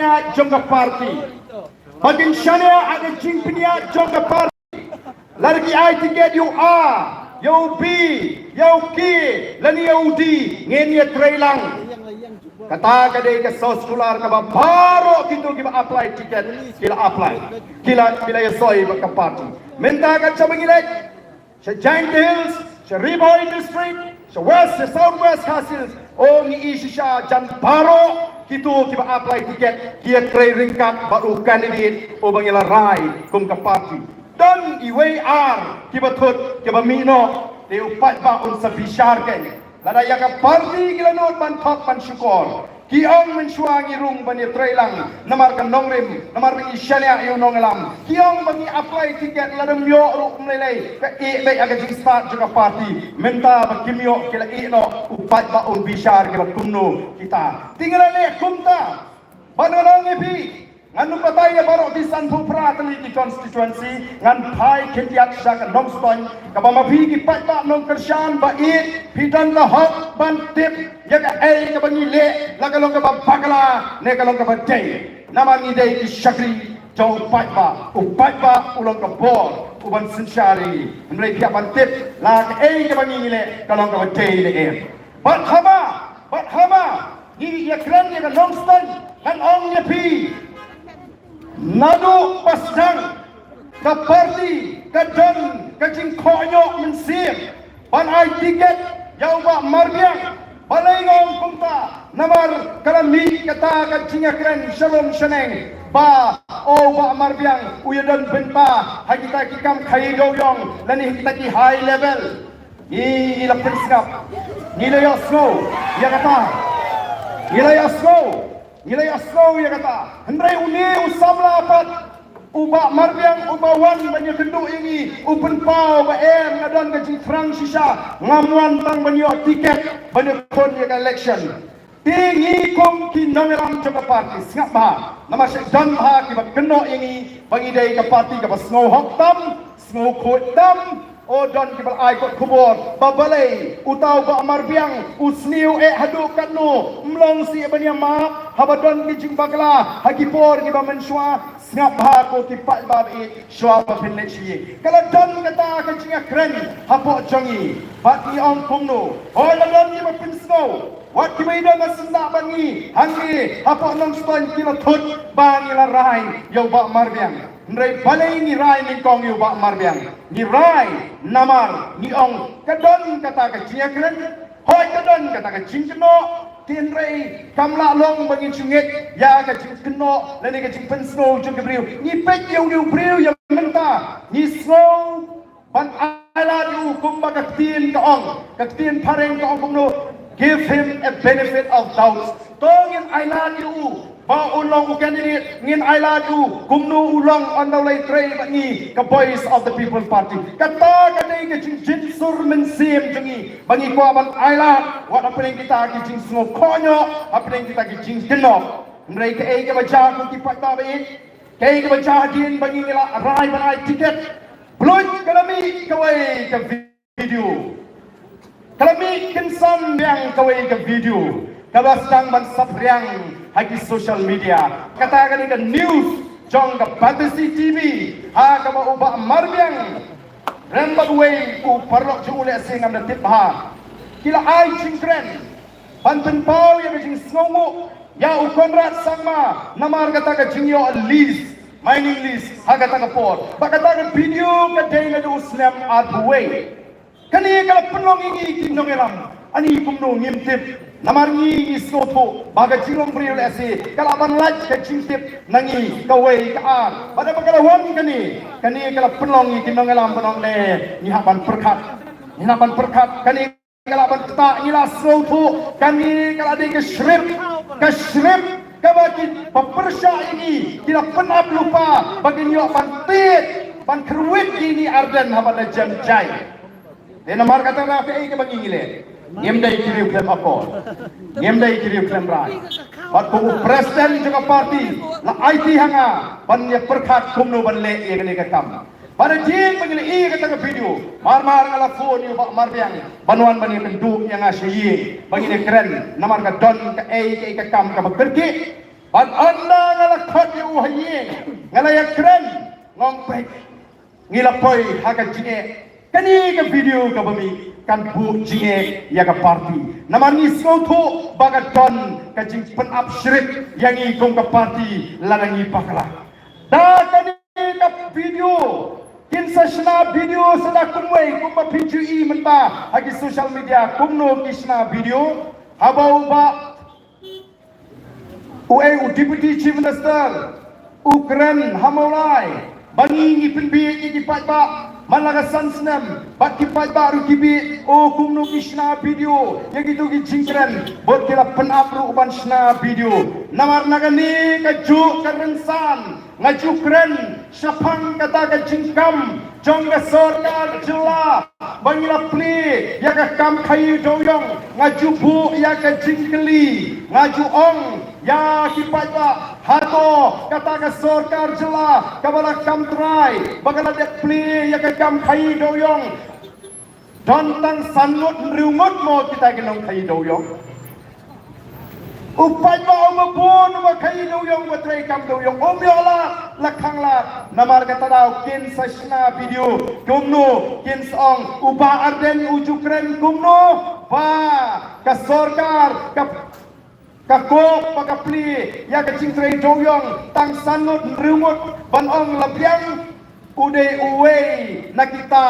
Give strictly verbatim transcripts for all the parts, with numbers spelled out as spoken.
jingpynïaid jong ka party. Ba kin shaniah ha ka jingpynïaid jong ka party. Lada ki ai tiket ïa u A, ïa u B, ïa u K, lane ïa u D, ngin ïatreilang. Kata ka dei ka soskular kaba baroh kito kiba apply tiket, ki la apply. Ki la, ki la ïasoi bad ka party. Mynta ka jingpynïaid sha Jaintia Hills, sha Ri Bhoi District, sha West, sha South West Khasi Hills. O ngi i shisha jan baroh kito kiba apply tiket ki ïatrei ryngkat bad u candidate uba ngi la rai kum ka party. Don iwei ar kiba thut kiba mih noh, te u paidbah un sa bishar kein. Lada ïa ka party ki la nud ban thok ban shukor. Ki ong mynshuwa ngi rung ban ïatreilang namar ka nongrim, namar ba ngi shaniah ïa u nongïalam. Ki ong ba ngi apply tiket lada ym ïoh ruh ym lei lei, ka ïeh beit ha ka jingstad jong ka party. Mynta ba kim ïoh ki la ïeh noh, u paidbah un bishar ki ba kumno kita. Te ngi la leh kumta. Ban ong ïa phi, ngan ym batai ïa baroh ki sanphew phra tylli ki constituency, ngan phai khyndiat sha ka Nongstoiñ, kaba ma phi ki paidbah nongkyrshan ba ïeit, phi don ka hok ban tip ïa kaei kaba ngi leh, la ka long kaba bakla ne ka long kaba dei. Namar ngi dei ki shakri jong u paidbah, u paidbah u long ka bor uban synshar ïa ngi. Hynrei phi hap ban tip la kaei kaba ngi leh ka long kaba dei ne em. Bad haba, bad haba ngi ïakren ïa ka Nongstoiñ, ngan ong ïa phi, naduh ba sdang ka party ka don ka jingkohnguh mynsiem ban ai tiket ïa u Bah Marbiang. Balei nga ong kumta? Namar ka la mih kata ka jingïakren sha rum sha neng ba, o, u Bah Marbiang u ïadon bynta ha kita ki kam khaii dewiong lane ha kita ki high level. Ngi la pynsngap. Ngi la ïohsngew ïa kata. Ngi la ïohsngew. Ngi la ïohsngew ïa kata. Hynrei une u samla pat, u Bah Marbiang, uba wan ban ïakynduh ïa ngi, u pynpaw ba em, nga don ka jingthrang shisha, ngam wan tang ban ïoh tiket ban ïakhun ïa ka election. Te ngi kum ki nongïalam jong ka party, sngap bha, namar shu don bha kiba kynnoh ïa ngi ba ngi dei ka party kaba sngewhok tam, sngewkhuid tam. O, don kiba la ai kot khubor ba balei uta u Bah Marbiang u sniew eh haduh katno, ym long shuh ban ïa map haba don ki jingbakla ha ki por kiba mynshuwa. Sngap bha ko ki paidbah ba ïeit, shuwa ba phin leit sha ïing. Ka la don kata ka jingïakren hapoh jong ngi. Bad ngi ong kumno? Hooid, la don kiba pynsngew. Wat kiba ïadon ha syndah bad ngi hangne hapoh Nongstoiñ ki la thut ba ngi la rai ïa u Bah Marbiang. Hynrei balei ngi rai nyngkong ïa u Bah Marbiang? Ngi rai namar ngi ong ka don kata ka jingïakren. Hooid, ka don kata ka jingkynnoh. Te hynrei kam lah long ba ngin shu ngeit ïa ka jingkynnoh lane ka jingpynsngew jong ki briew. Ngi peit ïa une u briew ïa mynta, ngi sngew ban ailad ïa u kumba ka ktien ka ong, ka ktien phareng ka ong kumno, give him a benefit of doubts. To ngin ailad ïa u ba un long u candidate, ngin ailad ïa u kumno u long, ynda u la ïatrei bad ngi ka Voice of the People Party. Kata ka dei ka jingjynsur mynsiem jong ngi ba ngi kwah ban ailad wat hapdeng kita ki jingsngewkhohnoh, hapdeng kita ki jingkynnoh. Hynrei kaei kaba jia ko ki paidbah ba ïeit, kaei kaba jia hadien ba ngi la rai ban ai tiket, bluit ka la mih kawei ka video. Ka la mih kynsan biang kawei ka video kaba sdang ban saphriang ha ki social media. Kata ka dei ka news jong ka Batesi T V, ha kaba u Bah Marbiang, Ranbah Wei, u paralok jong u lehse ngam da tip bha, ki la ai jingkren ban pynpaw ïa ka jingsngewnguh ïa u Conrad Sangma namar kata ka jingïoh lease, mining lease ha kata ka por. Bad kata ka video ka dei naduh u snem arphew wei. Kane ka la pynlong ïa ngi ki nongïalam. Ani kumno ngim tip? Namar ngi ngi sngewthuh ba ka jinglong briew lehse ka lah ban lait ka jingtip na ngi kawei ka ar. Bad haba ka la wan kane, kane ka la pynlong ïa ki nongïalam ban ong ne ngi hap ban pyrkhat. Ngi hap ban pyrkhat. Kane ka lah ban ktah, ngi la sngewthuh, kane ka la dei ka script, ka script kaba ki ba pyrshah ïa ngi, ki la pynap lypa ba kin ïoh ban tied, ban kyrwit ïa ngi Ardent haba la jan jai. Te namar kata ka kaei kaba ngi ngi leh? Ngim dei ki riew khlem akor. Ngim dei ki riew khlem rai. Bad kum u president jong ka party la aiti ha nga ban ïa pyrkhat kumno ban leh ïa kane ka kam. Bad hadien ba ngi la ïohi ïa kata ka video, mar mar nga la phone ïa u Bah Marbiang ban wan ban ïakynduh ïa nga sha ïing ba ngin ïakren namar ka don kaei kaei ka kam kaba kyrkieh. Bad ynda nga khot ïa u ha ïing, nga la ïakren, nga ong peit. Ngi la poi ha ka jingeh. Kane ka video kaba mih kan buh jingeh ïa ka party. Namar ngi sngewthuh ba ka don ka jingpynap shrip ïa ngi kum ka party lada ngi bakla. Da kane ka video kin sa shna video sa da kumwei kumba phi ju i mynta ha ki social media kumno ki shna video. Haba u Bah Uei u Deputy Chief Minister u kren ha Mawlai ba ngi ngi pynbieit ïa ki paidbah man la ka san snem bad ki paidbah ruh ki bieit. O kumno ki shna video ïa kito ki jingkren bad ki la pynap ruh ban shna video. Namar na kane kajuh ka rynsan nga ju kren shaphang kata ka jingkam jong ka sorkar jylla ba ngi la plie ïa ka kam khaïi dewïong. Nga ju buh ïa ka jingkylli, nga ju ong ïa ki paidbah, hato kata ka sorkar jylla kaba la kam trai ba ka la dep plie ïa ka kam khaïi dewïong, don tang san ngut hynriew ngut mo kita ki nongkhaïi dewïong? U paidbah uba bun uba khaïi dewïong, uba trei kam dewïong, um ïoh lad la khang lad. Namar kata daw kin sa shna video kumno, kin sa ong u Bah Ardent u ju kren kumno ba ka sorkar ka ka kop ba ka plie ïa ka jingtrei dewïong tang san ngut hynriew ngut ban ong la biang u dei uwei na kita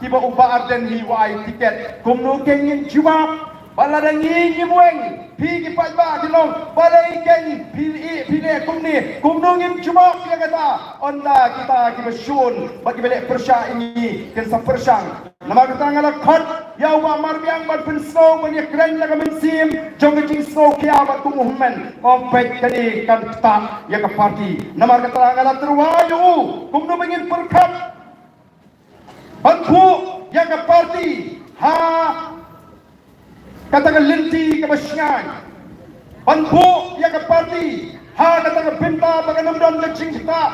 kiba u Bah Ardent hi u ai tiket. Kumno kein ngin jubab ba lada ngi ngim weng? Phi ki paidbah kin ong balei kein phi i phi ne kumne? Kumno ngin jubab ïa kata ynda kita kiba shun bad kiba leh pyrshah ïa ngi kin sa pyrshang. Namar kata nga la khot ïa u Bah Marbiang ban pynsngew ban ïakren na ka mynsiem jong ka jingsngew khia bad kum u hynmen. Ong peit kane kan ktah ïa ka party. Namar kata nga la tyrwa ïa u kumno ba ngin pyrkhat ban buh ïa ka party ha kata ka lynti kaba shngaiñ ban buh ïa ka party ha kata ka bynta ba kan ym don ka jingktah.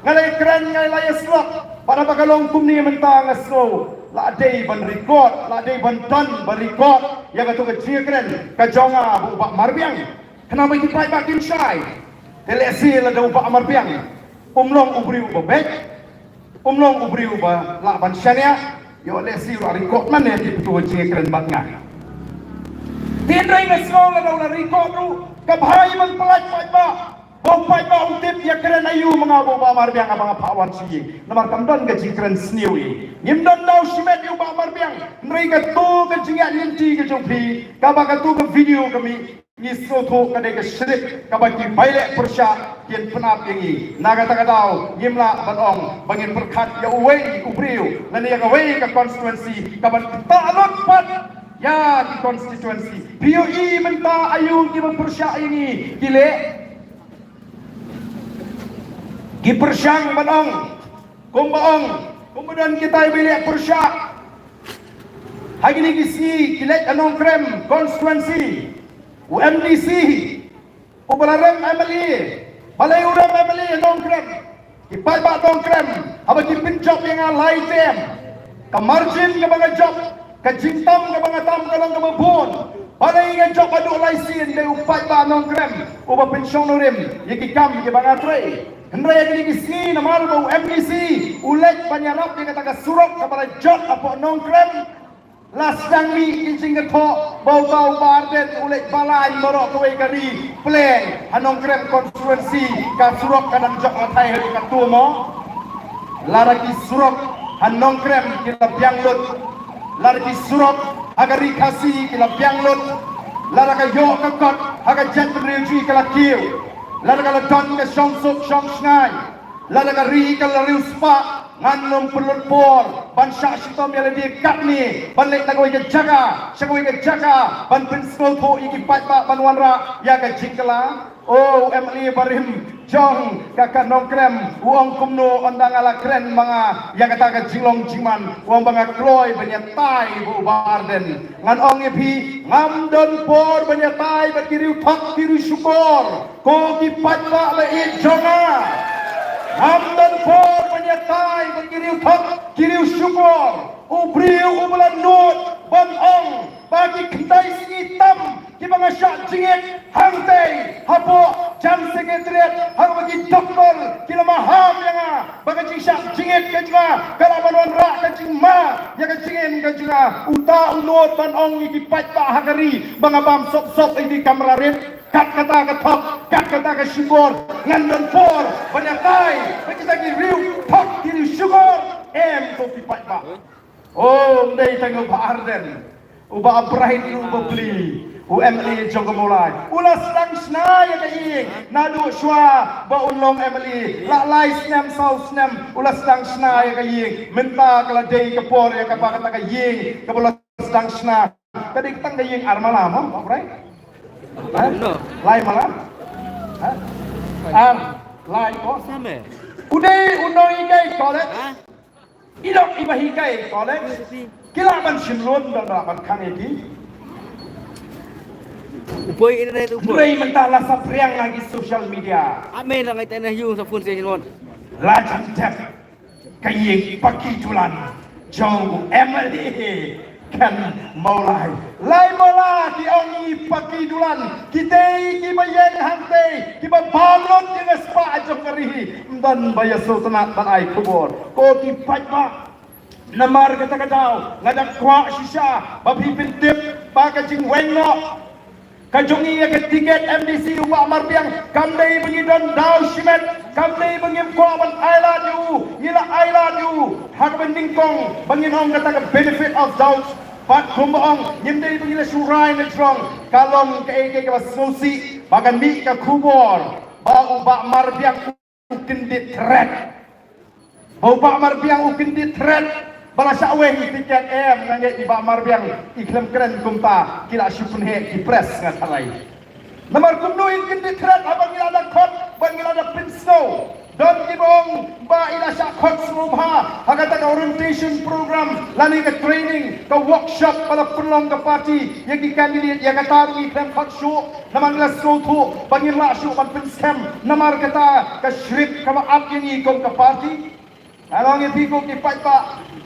Nga la ïakren, nga la ïasyllok bad haba ka long kumne mynta nga sngew la dei ban record, la dei ban don ban record ïa kato ka jingïakren ka jong nga bad u Bah Marbiang. Khnang ba ki paidbah kin shai. Te lehse lada u Bah Marbiang um long u briew uba beit, um long u briew uba lah ban shaniah, ïoh lehse u la record mane te pyntu jingïakren bad nga. Te hynrei nga sngew lada u la record ruh ka bha ban pyllait paidbah. Ba u paidbah un tip ïakren aïu ma nga bad u Bah Marbiang haba nga phah wan sha ïing. Namar kam don ka jingkren sniew ïa ngi. Ngim don daw shimet ïa u Bah Marbiang. Hynrei kato ka jingïaid lynti ka jong phi, kaba kato ka video ka mih, ngi sngewthuh ka dei ka script kaba ki bai leh pyrshah kin pynap ïa ngi. Na kata ka daw ngim lah ban ong ba ngin pyrkhat ïa uwei u briew lane ïa kawei ka constituency kaban ktah lut pat ïa ki constituency. Phi ïohi mynta aïu kiba pyrshah ïa ngi ki leh? Ki pyrshang ban ong kumba ong kumba don kitai ba leh pyrshah. Ha kine ki sngi ki leit ha Nongkrem constituency, u M D C uba la rem M L A. Balei u rem M L A ha Nongkrem? Ki paidbah Nongkrem haba ki pynjop ïa nga lai term, ka margin kaba nga jop, ka jingtam kaba nga tam ka long kaba bun. Balei nga jop haduh lai sien? Dei u paidbah Nongkrem uba pynshong nongrim ïa ki kam kiba nga trei. Hynrei ha kine ki sngi namar ba u M D C u leit ban ïarap ïa kata ka surok kaba la jot hapoh Nongkrem, la sdang mih ki jingkyrkhu ba uta u Bah Ardent u leit ba lain baroh kawei ka ri pleng ha Nongkrem constituency. Ka surok ka dang jop hatai ha ka tu mo. Lada ki surok ha Nongkrem ki la biang lut, lada ki surok ha ka ri Khasi ki la biang lut, lada ka ïoh ka kot ha ka jaitbynriew jong ngi ka la kiew, lada ka la don ka shongsuk shongshngaiñ, lada ka ri ka la riewspah, ngan ym pynlut por ban shah shitom ïa lade katne ban leit na kawei ka jaka sha kawei ka jaka ban pynsngewthuh ïa ki paidbah ban wanrah ïa ka jingkylla. O u M L A barim jong ka ka Nongkrem u ong kumno ynda nga la kren ma nga ïa kata ka jinglong jingman, u ong ba nga kloi ban ïatai bad u Bah Ardent. Ngan ong ïa phi, ngam don por ban ïatai bad ki riew thok ki riew shukor, ko ki paidbah ba ïeit jong nga. Ngam don por ban ïatai bad ki riew thok ki riew shukor. U briew uba la nud ban ong ba ki khyndai sngi tam kiba nga shah jingit hangtei hapoh Jan Secretariat, haba ki doktor ki la maham ïa nga ba ka jingshah jingit ka jong nga ka la ban wanrah ka jingma ïa ka jingim ka jong nga. Uta u nud ban ong ïa ki paidbah ha ka ri ba nga bam sop sop ïa ki kamra rit. Kat kata ka thok, kat kata ka shukor, ngan don por ban ïatai bad kita ki riew thok ki riew shukor. Em, ko ki paidbah. Oh, ym dei tang u Bah Ardent, u Bah Bright, u Bah Pli, u M L A jong ka Mawlai. U la sdang shna ïa ka ïing naduh shuwa ba un long M L A. La lai snem saw snem u la sdang shna ïa ka ïing. Mynta ka la dei ka por ïa kaba kata ka ïing kaba la sdang shna. Ka dei tang ka ïing ar mala mo, Bah Bright? Ha? Lai mala? Ha? Ar, lai ko. U dei u nonghikai college. I lok iba hikai college ki lah ban shim loan, ban lah ban khang ïa ki. U poi internet u poi. Hynrei mynta la saphriang ha ki social media. Ame la ngai tena yu sa phone se loan. La jan tep ka ïing paki dulan jong u M L A. Kan Mawlai. Lai Mawlai ki ong i paki dulan, kitei kiba ïeng hangtei, kiba bam lut ïa ka spah jong ka ri. Ym don ba ïa sngewtynnat ban ai khubor. Ko ki paidbah, namar kata ka daw nga da kwah shisha ba phi pyntip ba ka jingweng noh ka jong ngi ïa ka tiket M D C u Bah Marbiang kam dei ba ngi don daw shimet, kam dei ba ngim kwah ban ailad ïa u, ngi la ailad ïa u ha kaba nyngkong ba ngin ong kata ka benefit of doubt. Bad kumba ong, ngim dei ba ngi la shu rai na jrong, ka long kaei kaei kaba sngewsih ba kane ka khubor ba u Bah Marbiang u kyndit thret. Ba u Bah Marbiang u kyndit thret ba la shah weng tiket, em, nga ngeit i Bah Marbiang i khlem kren kumta ki la shu pynheh ki press, nga tharai. Namar kumno in kyndit thret haba ngi la da khot, ba ngi la da pynsngew. Don kiba ong ba i la shah khot sngewbha ha kata ka orientation program lane ka training, ka workshop ba la pynlong ka party ïa ki candidate, ïa kata ruh ngi khlem khot shuh. Namar ngi la sngewthuh ba ngim lah shuh ban pynskhem namar kata ka script kaba ap ïa ngi kum ka party. Nga la ong ïa phi ko ki paidbah,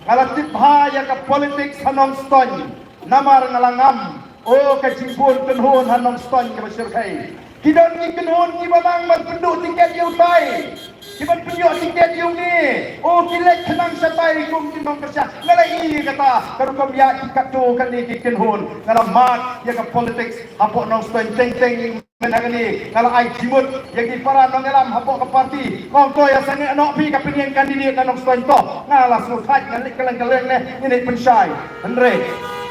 nga la tip bha ïa ka politics ha Nongstoiñ namar nga la ngam, oh, ka jingbun kynhun ha Nongstoiñ kaba shyrkhei. Ki don ki kynhun kiba nang ban pynduh tiket ïa utai, kiban pynïoh tiket ïa une, oh, ki leit khnang shatai kum ki nongkyrshan. Nga la ïohi ïa kata ka rukom ïaid ki katto katne ki kynhun. Nga la mad ïa ka politics hapoh Nongstoiñ teng teng. Mynta kane nga la ai jingmut ïa ki para nongïalam hapoh ka party. Nga ong to ïa sangeh noh phi ka pynïeng candidate na Nongstoiñ to. Nga la sngewthait, nga leit kylleng kylleng ne, ngi leit pynshai. Hynrei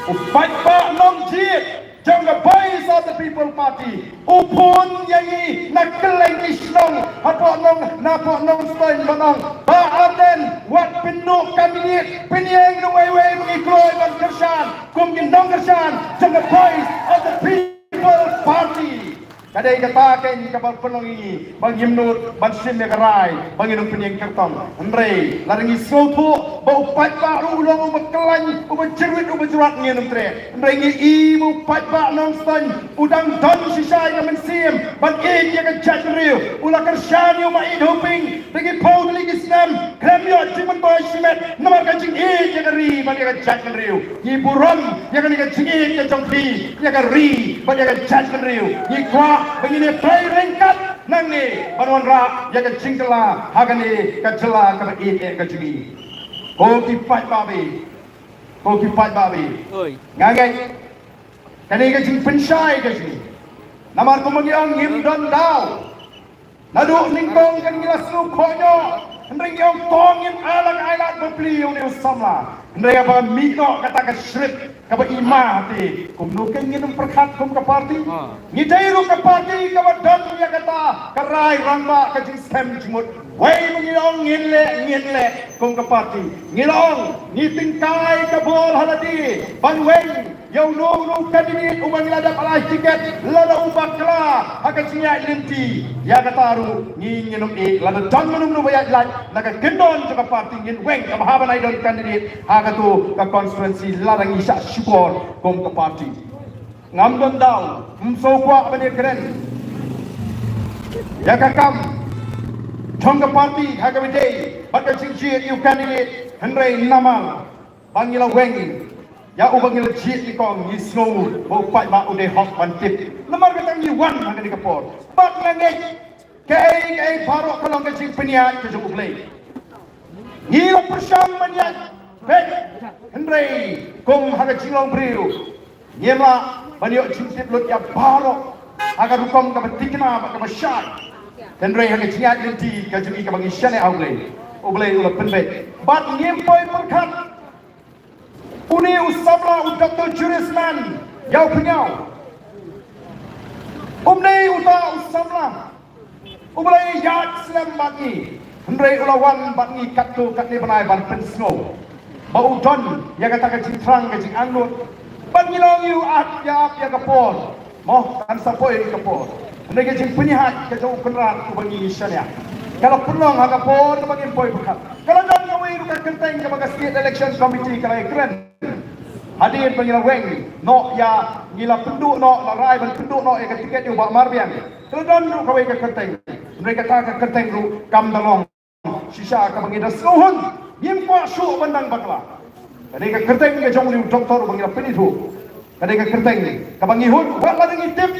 u paidbah nongjied jong ka Voice of the People Party u phone ïa ngi na kylleng ki shnong hapoh Nong, napoh Nongstoiñ ban ong, Bah Ardent, wat pynduh candidate, pynïeng da uwei uwei ba ngi kloi ban kyrshan kum ki nongkyrshan jong ka Voice of the People People Party. Ka dei kata kein kaba pynlong ïa ngi ba ngim nud ban shim ïa ka rai ba ngin ym pynïeng kyrtong. Hynrei lada ngi sngewthuh ba u paidbah ruh u long uba khlaiñ, uba jyrwit, uba jyrwat, ngin ym treh. Hynrei ngi i ba u paidbah Nongstoiñ u dang don shisha ïa ka mynsiem ban ïeit ïa ka jaitbynriew. U la kyrshan ïa u Maieit Hoping da ki phew tylli ki snem, khlem ïoh jingmyntoi shimet namar ka jingïeit ïa ka ri bad ïa ka jaitbynriew. Ngi burom ïa kane ka jingïeit ka jong phi ïa ka ri bad ïa ka jaitbynriew. Ngi kwah ba ngin ïatrei ryngkat nangne ban wanrah ïa ka jingkylla ha kane ka jylla kaba ïeit eh ka jong ngi. Ko ki paidbah, ko ki paidbah, nga ngeit kane ka jingpynshai ka jong ngi. Namar kumba ngi ong, ngim don daw. Naduh nyngkong kan ngi la sngewkhohñioh, hynrei ngi ong to ngin ailad ailad bapli ïa une u samla. Hynrei haba mih noh kata ka script kaba i ma te, kumno kan ngin ym pyrkhat kum ka party? Ngi dei ruh ka party kaba don ïa kata ka rai rangbah, ka jingskhem jingmut. Wei ba ngi la ong ngin leh, ngin leh kum ka party. Ngi la ong ngi tyngkai ka bol ha lade ban weng ïa uno uno u candidate uba ngi la dep ai tiket lada u bakla ha ka jingïaid lynti. Ïa kata ruh ngi ngin ym ïeh, lada don mano mano ba ïaid lait na ka kyndon jong ka party ngin weng kaba haba nai don candidate ha kato ka constituency lada ngi shah shukor kum ka party. Ngam don daw, ym sngewkwah ban ïakren ïa ka kam jong ka party ha kaba ïadei bad ka jingjied ïa u candidate, hynrei namar ba ngi la weng Ïa uba ngi la jied nyngkong ngi sngew ba u paidbah u dei hok ban tip. Namar kata ngi wan ha kane ka por. Bad nga ngeit kaei kaei baroh ka long ka jingpynïaid ka jong U Blei. Ngi la pyrshang ban ïaid beit, hynrei kum ha ka jinglong briew ngim lah ban ïoh jingtip lut ïa baroh ha ka rukom kaba thikna bad kaba shai. Hynrei ha ka jingïaid lynti ka jong ngi kaba ngi shaniah ha U Blei, U Blei u la pynbeit. Bad ngim poi pyrkhat une u samla u Doktor Jurisman ïa u Pynïaw. Um dei uta u samla uba la ïaid slem bad ngi, hynrei u la wan bad ngi katto katne bnai ban pynsngew ba u don ïa kata ka jingthrang ka jingangnud. Bad ngi la ong ïa u, ap ïa, ap ïa ka por. Mo, kan sa poi ka por. Hynrei ka jingpynïaid ka jong u Kynrad uba ngi shaniah ka la pynlong ha ka por kaba ngim poi pyrkhat. Ka la don kawei ruh ka kyrteng kaba ka State Election Committee ka la ïakren hadien ba ngi la weng noh ïa, ngi la pynduh noh, la rai ban pynduh noh ïa ka tiket ïa u Bah Marbiang. Ka la don ruh kawei ka kyrteng, hynrei kata ka kyrteng ruh kam da long shisha kaba ngi da sngewhun. Ngim kwah shuh ban dang bakla. Ka dei ka kyrteng ka jong une u doktor ba ngi la pynithuh. Ka dei ka kyrteng kaba ngi hun, wat la dang ngi tip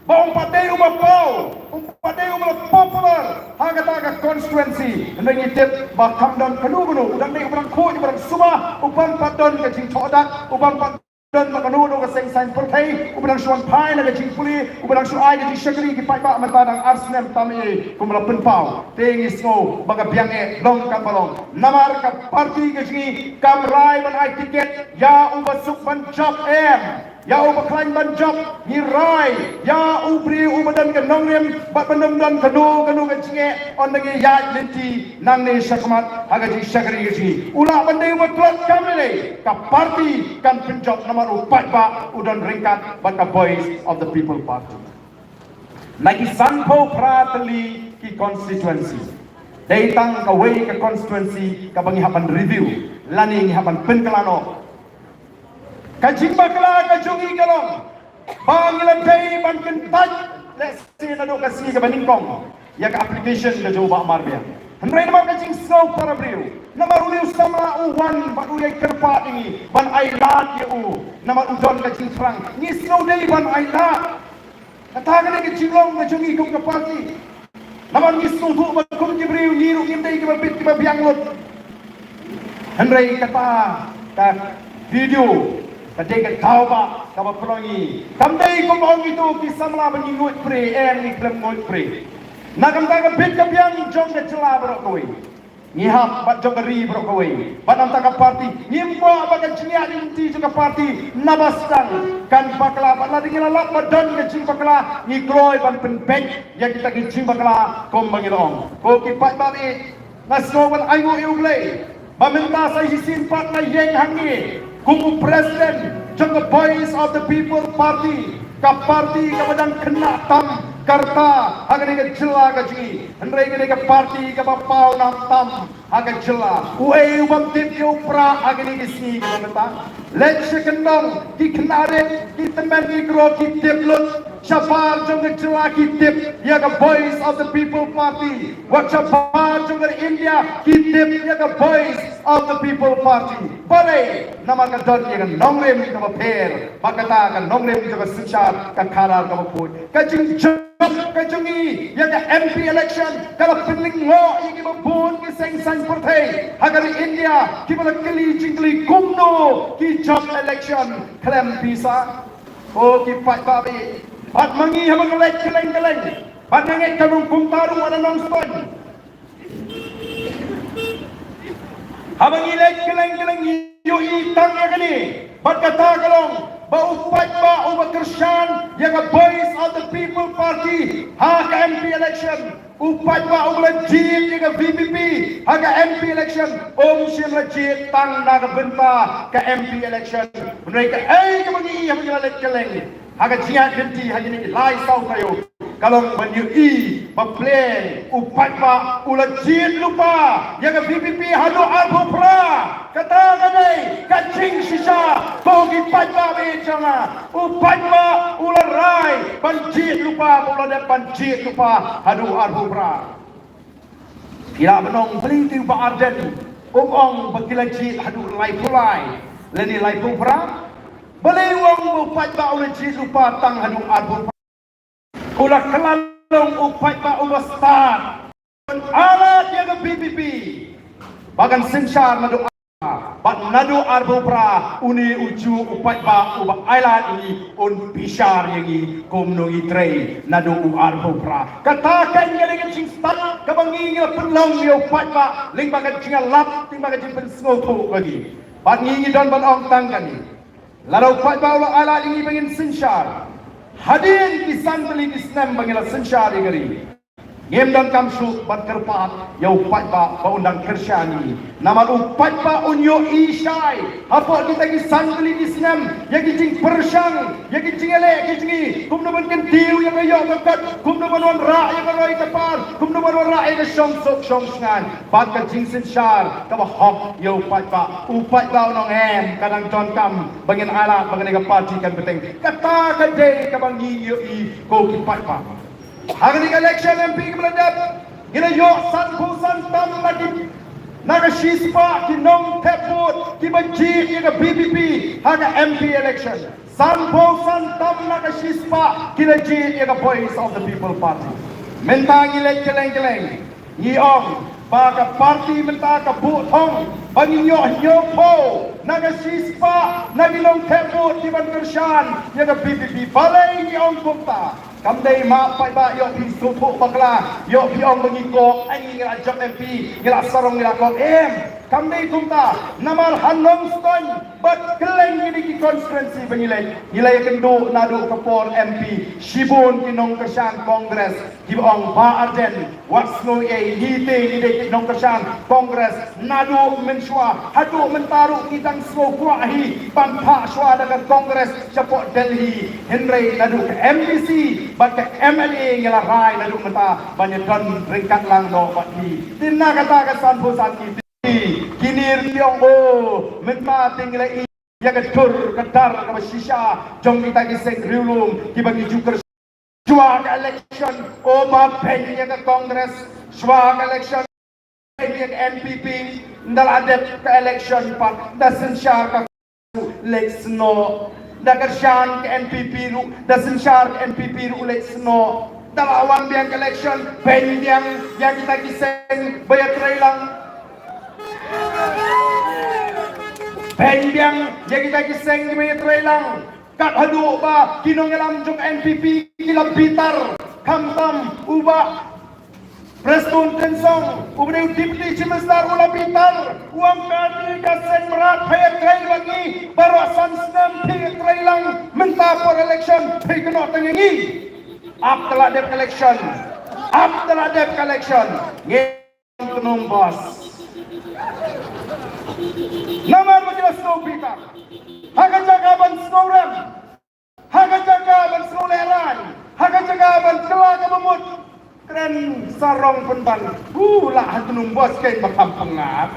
ba um pat dei uba paw, um pat dei uba la popular ha kata ka constituency. Hynrei ngi tip ba kam don kano kano, u dang dei uba dang khuid, uba dang suba, u bym pat don ka jingthoh dak, u bym pat don ba kano kano ka seng saiñ pyrthei, uba dang shu wan phai na ka jingpule, uba dang shu ai ka jingshakri ki paidbah mynta dang ar snem tam eh kum la pynpaw. Te ngi sngew ba ka biang eh long kam ba long. Namar ka party ka jong ngi kam rai ban ai tiket ïa uba suk ban jop em, ïa uba khlaiñ ban jop. Ngi rai ïa u briew uba don ka nongrim bad ban ym don kano kano ka jingeh, ynda ngi ïaid lynti nangne shakhmat ha ka jingshakri ka jong ngi. U lah ban dei uba tlot kam lei, ka party kan pynjop namar u paidbah u don ryngkat bad ka Voice of the People Party. Na ki sanphew phra tylli ki constituency, dei tang kawei ka constituency kaba ngi hap ban review lane ngi hap ban pynkylla noh. Ka jingbakla ka jong ngi ka long ba ngi la dei ban kyntait lehse naduh ka sngi kaba nyngkong ïa ka application ka jong u Bah Marbiang. Hynrei namar ka jingsngew para briew, namar une u samla u wan bad u ïai kyrpad ïa ngi ban ai lad ïa u, namar u don ka jingthrang, ngi sngew dei ban ai lad. Kata ka dei ka jinglong ka jong ngi kum ka party. Namar ngi sngewthuh ba kum ki briew ngi ruh ngim dei kiba bit kiba biang lut. Hynrei kata ka video ka dei ka daw ba kaba pynlong ngi. Kam dei kumba ong kito ki samla ba ngi nguid pre, em, ngi khlem nguid pre. Na ka bynta ka bit ka biang jong ka jylla baroh kawei, ngi hap bad jong ka ri baroh kawei, bad na ka bynta ka party, ngim kwah ba ka jingïaid lynti jong ka party naba sdang kan bakla. Bad lada ngi la lap ba don ka jingbakla, ngi kloi ban pynbeit ïa kita ki jingbakla kumba ngi la ong. Ko ki paidbah, nga sngew ban ainguh ïa U Blei ba mynta sa shisien pat nga ïeng hangne kum u president jong ka Voice of the People Party, ka party kaba dang khynnah tam ka rta ha kane ka jylla ka jong ngi. Hynrei kane ka party kaba paw nam tam ha ka jylla. Uei u bym tip ïa u Prah ha kine ki sngi kiba mynta? Leit sha kyndong, ki khynnah rit, ki tymmen ki kro ki tip lut. Shabar jong ka jylla ki tip ïa ka Voice of the People Party. Wat shabar jong ka India ki tip ïa ka Voice of the People Party. Balei? Namar ka don ïa ka nongrim kaba pher bad kata ka nongrim jong ka synshar ka khadar kaba khuid. Ka jingjop ka jong ngi ïa ka M P election ka la pynlyngngoh ïa kiba bun ki seng saiñ pyrthei ha ka ri India kiba la kylli jingkylli kumno ki jop election khlem pisa. Ko ki paidbah, bad ma ngi haba ngi leit kylleng kylleng, bad nga ngeit ka long kumta ruh ha Nongstoiñ. Haba ngi leit kylleng kylleng ngi ïohi tang ïa kane. Bad kata ka long ba u paidbah uba kyrshan ïa ka Voice of the People Party ha ka M P election, u paidbah uba la jied ïa ka V P P ha ka M P election, um shym la jied tang na ka bynta ka M P election. Hynrei kaei kaba ngi ïohi haba ngi la leit kylleng ha ka jingïaid lynti ha kine ki lai saw taïew ka long ban ïohi ba pleng u paidbah u la jied lypa ïa ka V P P haduh arphew phra. Kata ka dei ka jingshisha. Ko ki paidbah ba ïeit jong nga, u paidbah u la rai ban jied lypa, ba u la dep ban jied lypa haduh arphew phra. Ki la ban ong, balei te u Bah Ardent um ong ba ki la jied haduh laiphew lai lane laiphew phra? Balei u ong ba u paidbah u la jied lypa tang haduh arphew phra? U la kylla long u paidbah uba stad. Ailad ïa ka VPP ba kan synshar naduh arphew phra. Bad naduh arphew phra une u juh u paidbah uba ailad ïa ngi un bishar ïa ngi kumno ngi trei naduh u arphew phra. Kata ka dei ka jingstad kaba ngi ngi la pynlong ïa u paidbah lyngba ka jingïalap, lyngba ka jingpynsngewthuh ka ngi. Bad ngi ngi don ban ong tang kane. Lada u paidbah u la ailad ïa ngi ba ngin synshar, hadien ki san tylli ki snem ba ngi la synshar ïa ka ri, ngim donkam shuh ban kyrpad ïa u paidbah ba un dang kyrshan ïa ngi. Namar u paidbah un ïohi shai hapoh kita ki san tylli ki snem ïa ki jingpyrshang, ïa ki jingïaleh ki jong ngi, kumno ban kyntiew ïa ka ïoh ka kot, kumno ban wanrah ïa ka roi ka par, kumno ban wanrah ïa ka shongsuk shongshngaiñ. Bad ka jingsynshar kaba hok ïa u paidbah. U paidbah un ong em, ka dang donkam ba ngin ailad, ba kane ka party kan bteng. Kata ka dei kaba ngi ïohi ko ki paidbah. Ha kane ka election MP kaba la dep, ngi la ïoh sanphew san tam na ki, na ka shispah ki nongthep vote kiba jied ïa ka VPP ha ka MP election. Sanphew san tam na ka shispah ki la jied ïa ka Voice of the People Party. Mynta ngi leit kylleng kylleng, ngi ong ba ka party mynta ka buh thong ba ngin ïoh hynñiewphew na ka shispah na ki nongthep vote kiban kyrshan ïa ka VPP. Balei ngi ong kumta? Kam dei ma paidbah ïoh phi sngewthuh bakla, ïoh phi ong ba ngi kok, ai ngi la jop MP, ngi la sarong, ngi la kok. Em, kam dei kumta. Namar ha Nongstoiñ bad kylleng kine ki constituency ba ngi leit, ngi la ïakynduh naduh ka por MP, shibun ki nongkyrshan Congress kiba ong, Bah Ardent, wat sngew ei, ngi te ngi dei ki nongkyrshan Congress naduh mynshuwa haduh mynta ruh, ngi dang sngewkwah hi ban phah shuwa da ka Congress shapoh Delhi. Hynrei naduh ka MDC bad ka MLA ngi la rai naduh mynta ban ïadon ryngkat lang noh bad phi. Te na kata ka sanphew san ngi te, kine ruh ki ong, o, mynta te ngi la i ïa ka dur ka dar kaba shisha jong kita ki seng riewlum kiba ngi ju kyrshan. Shuwa ka election, o, ba beiñ ïa ka Congress. Shuwa ka election, beiñ ïa ka NPP. Ynda la dep ka election pat, ynda synshar ka leit snoh. Ynda kyrshan ka NPP ruh, ynda synshar ka NPP ruh leit snoh. Ynda la wan biang ka election, beiñ biang ïa kita ki seng ba ïatreilang. Beiñ biang ïa kita ki seng kiba ïatreilang. Kat haduh ba ki nongïalam jong NPP ki la bitar. Khamtam u Bah Prestone Tynsong, uba dei u Deputy Chief Minister, u la bitar. U ong, kane ka seng mrad phi ïatrei bad ngi baroh san snem, phi ïatrei lang, mynta por election phi kynnoh tang ïa ngi. Ap te la dep election. Ap te la dep election. Ngi Tnum bos. Namar ba ki la sngew bitar. Ha ka jaka ban sngew rem, ha ka jaka ban sngew lehraiñ, ha ka jaka ban kylla kaba mut, kren sarong pynban. U la ha tnum bos keiñ ba kham pyngat.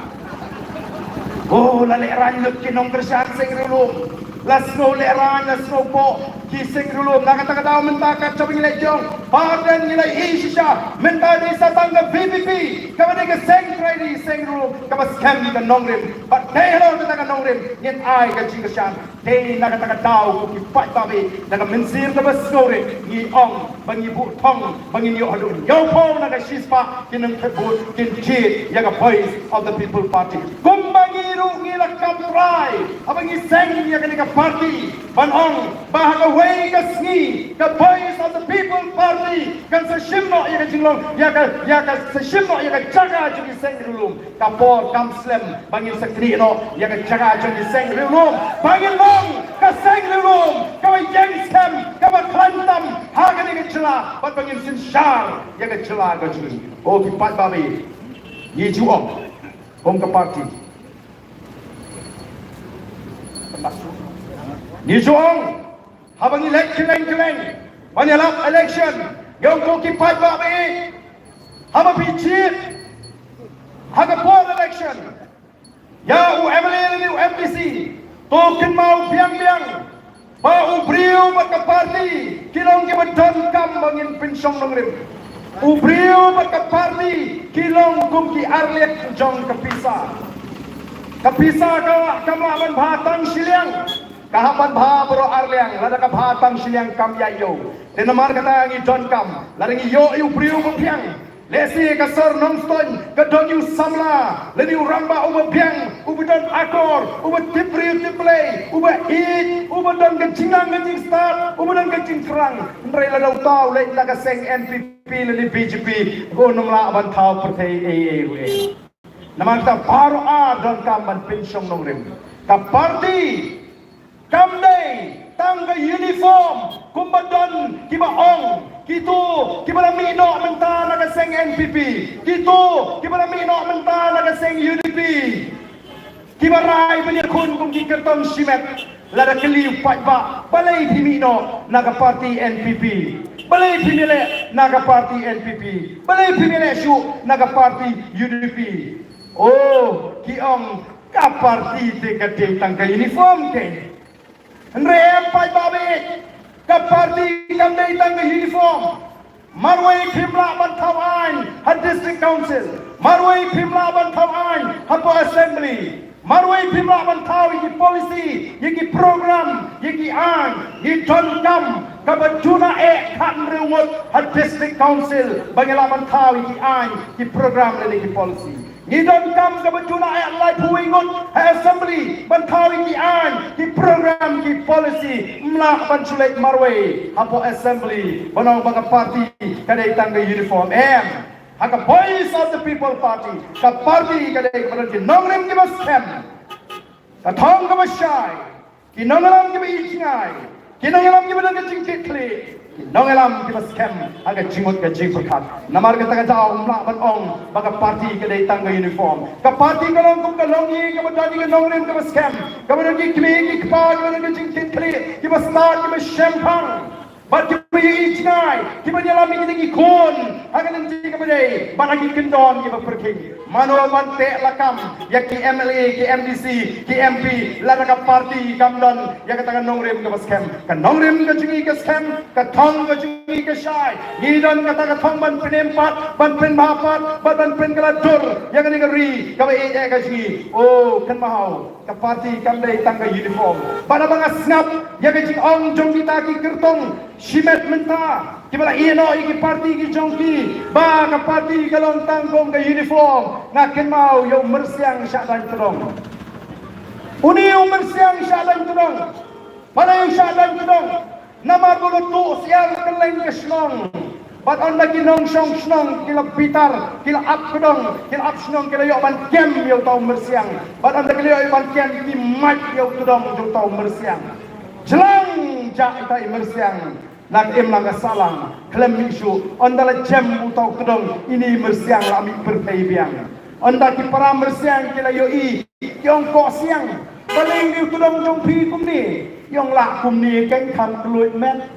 O, la lehraiñ lut ki nongkyrshan seng riewlum. La sngew lehraiñ, la sngew poh ki seng riewlum. Na kata ka daw mynta kat shaba ngi leit jong, ba dang ngi la ïohi shisha, mynta dei sa tang ka VPP kaba dei ka seng trai ri, seng riewlum kaba skhem ka nongrim. Bad dei halor kata ka nongrim ngin ai ka jingkyrshan. Dei na kata ka daw ko ki paidbah, na ka mynsiem kaba sngewrit ngi ong ba ngi buh thong ba ngin ïoh haduh hynñiewphew na ka shispah ki nongthep vote kin jied ïa ka Voice of the People Party. Kumba ngi ruh ngi la kam trai haba ngi seng ïa kane ka party, ban ong ba ha kawei ka sngi ka Voice of the People Party kan sa shim noh ïa ka jinglong, ïa ka, ïa ka sa shim noh ïa ka jaka jong ki seng riewlum. Ka por kam slem ba ngin sa knieh noh ïa ka jaka jong ki seng riewlum, ba ngin long ka seng riewlum kaba ïeng skhem, kaba khlaiñ tam ha kane ka jylla, bad ba ngin synshar ïa ka jylla ka jong ngi. O ki paidbah, ngi ju ong kum ka party, ngi ju ong, haba ngi leit kylleng kylleng ban ïalap election, ngi ong ko ki paidbah, haba phi jied ha ka por election ïa u MLA lane u MDC, to kynmaw biang biang ba u briew bad ka party ki long kiba donkam ba ngin pynshong nongrim. U briew bad ka party ki long kum ki arliat jong ka pisa. Ka pisa ka, kam lah ban bha tang shiliang. Ka hap ban bha baroh arliang, lada ka bha tang shiliang kam ïaid ïew. Te namar kata ngi donkam, lada ngi ïoh ïa u briew ba pyrshang. Lehse ka sor Nongstoiñ, ka don ïa u samla, lane u rangbah uba biang, uba don akor, uba tip briew tip Blei, uba ïeit, uba don ka jingnang ka jingstad, uba don ka jingthrang. Hynrei lada uta u leit na ka seng N P P lane B J P, ka um lah ban thaw pyrthei ei ei ruh ei. Namar kata baroh ar donkam ban pynshong nongrim. Ka party kam dei tang ka uniform, kumba don kiba ong, kito kiba la mih noh mynta na ka seng N P P, kito kiba la mih noh mynta na ka seng U D P, kiba rai ban ïakhun kum ki kyrtong shimet. Lada kylli u paidbah, balei phi mih noh na ka party N P P? Balei phi mih leh na ka party N P P? Balei phi mih leh shuh na ka party U D P? Oh, ki ong ka party te ka dei tang ka uniform te. Hynrei em paidbah ba ïeit, ka party kam dei tang ka uniform. Marwei phim lah ban thaw aiñ ha District Council. Marwei phim lah ban thaw aiñ hapoh Assembly. Marwei phim lah ban thaw ïa ki policy, ïa ki program, ïa ki aiñ, ïa ki donkam kaba duna eh khathynriew ngut ha District Council ba ngi lah ban thaw ïa ki aiñ, ki program lane ki policy. Ngi donkam kaba duna eh laiphew wei ngut ha Assembly ban thaw ïa ki aiñ, ki program, ki policy. Ym lah ban shu leit marwei hapoh Assembly ban ong ba ka party ka dei tang ka uniform. Em, ha ka Voice of the People Party, ka party ka dei kaba don ki nongrim kiba skhem, ka thong kaba shai, ki nongïalam kiba ïeit jngai, ki nongïalam kiba don ka jingkitkhlieh, ki nongïalam kiba skhem ha ka jingmut ka jingpyrkhat. Namar kata ka daw ym lah ban ong ba ka party ka dei tang ka uniform. Ka party ka long kum ka longïing kaba don ïa ka nongrim kaba skhem, kaba don ki kmie ki kpa kiba don ka jingkitkhlieh, kiba stad, kiba shemphang, bad kiba ïeit jngai, kiba ïalam ïa kine ki khun ha ka lynti kaba dei, bad ha ki kyndon kiba pyrkhing. Mano ban teh lakam ïa ki M L A, ki M D C, ki M P, lada ka party kam don ïa kata ka nongrim kaba skhem? Ka nongrim ka jong ngi ka skhem, ka thong ka jong ngi ka shai. Ngi don kata ka thong ban pynim pat, ban pynbha pat, bad ban pynkylla dur ïa kane ka ri kaba ïeit eh ka jong ngi. Oh, kynmaw, ka party kam dei tang ka uniform. Bad haba nga sngap ïa ka jingong jong kita ki kyrtong shimet mynta, kiba la ïeh noh ïa ki party ki jong ki, ba ka party ka long tang kum ka uniform, nga kynmaw ïa u myrsiang Shahdain Tdong. Une u myrsiang Shahdain Tdong, balei u Shahdain Tdong? Namar ba u la tuh syiar kylleng ka shnong. Bad ynda ki nongshong shnong ki la bitar, ki la ap kdong, ki la ap shnong, ki la ïoh ban kem ïa uta u myrsiang. Bad ynda ki la ïoh ban kem, ki mait ïa u kdong jong uta u myrsiang. Jlang jah ita i myrsiang na ka imlang ka sahlang, khlem mih shuh. Ynda la jem uta u kdong, ine i myrsiang la mih pyrthei biang. Ynda ki para myrsiang ki la ïohi, ki ong, "Ko siang, balei une u kdong jong phi kumne?" I ong, "Lah kumne keiñ, kham kylluid met."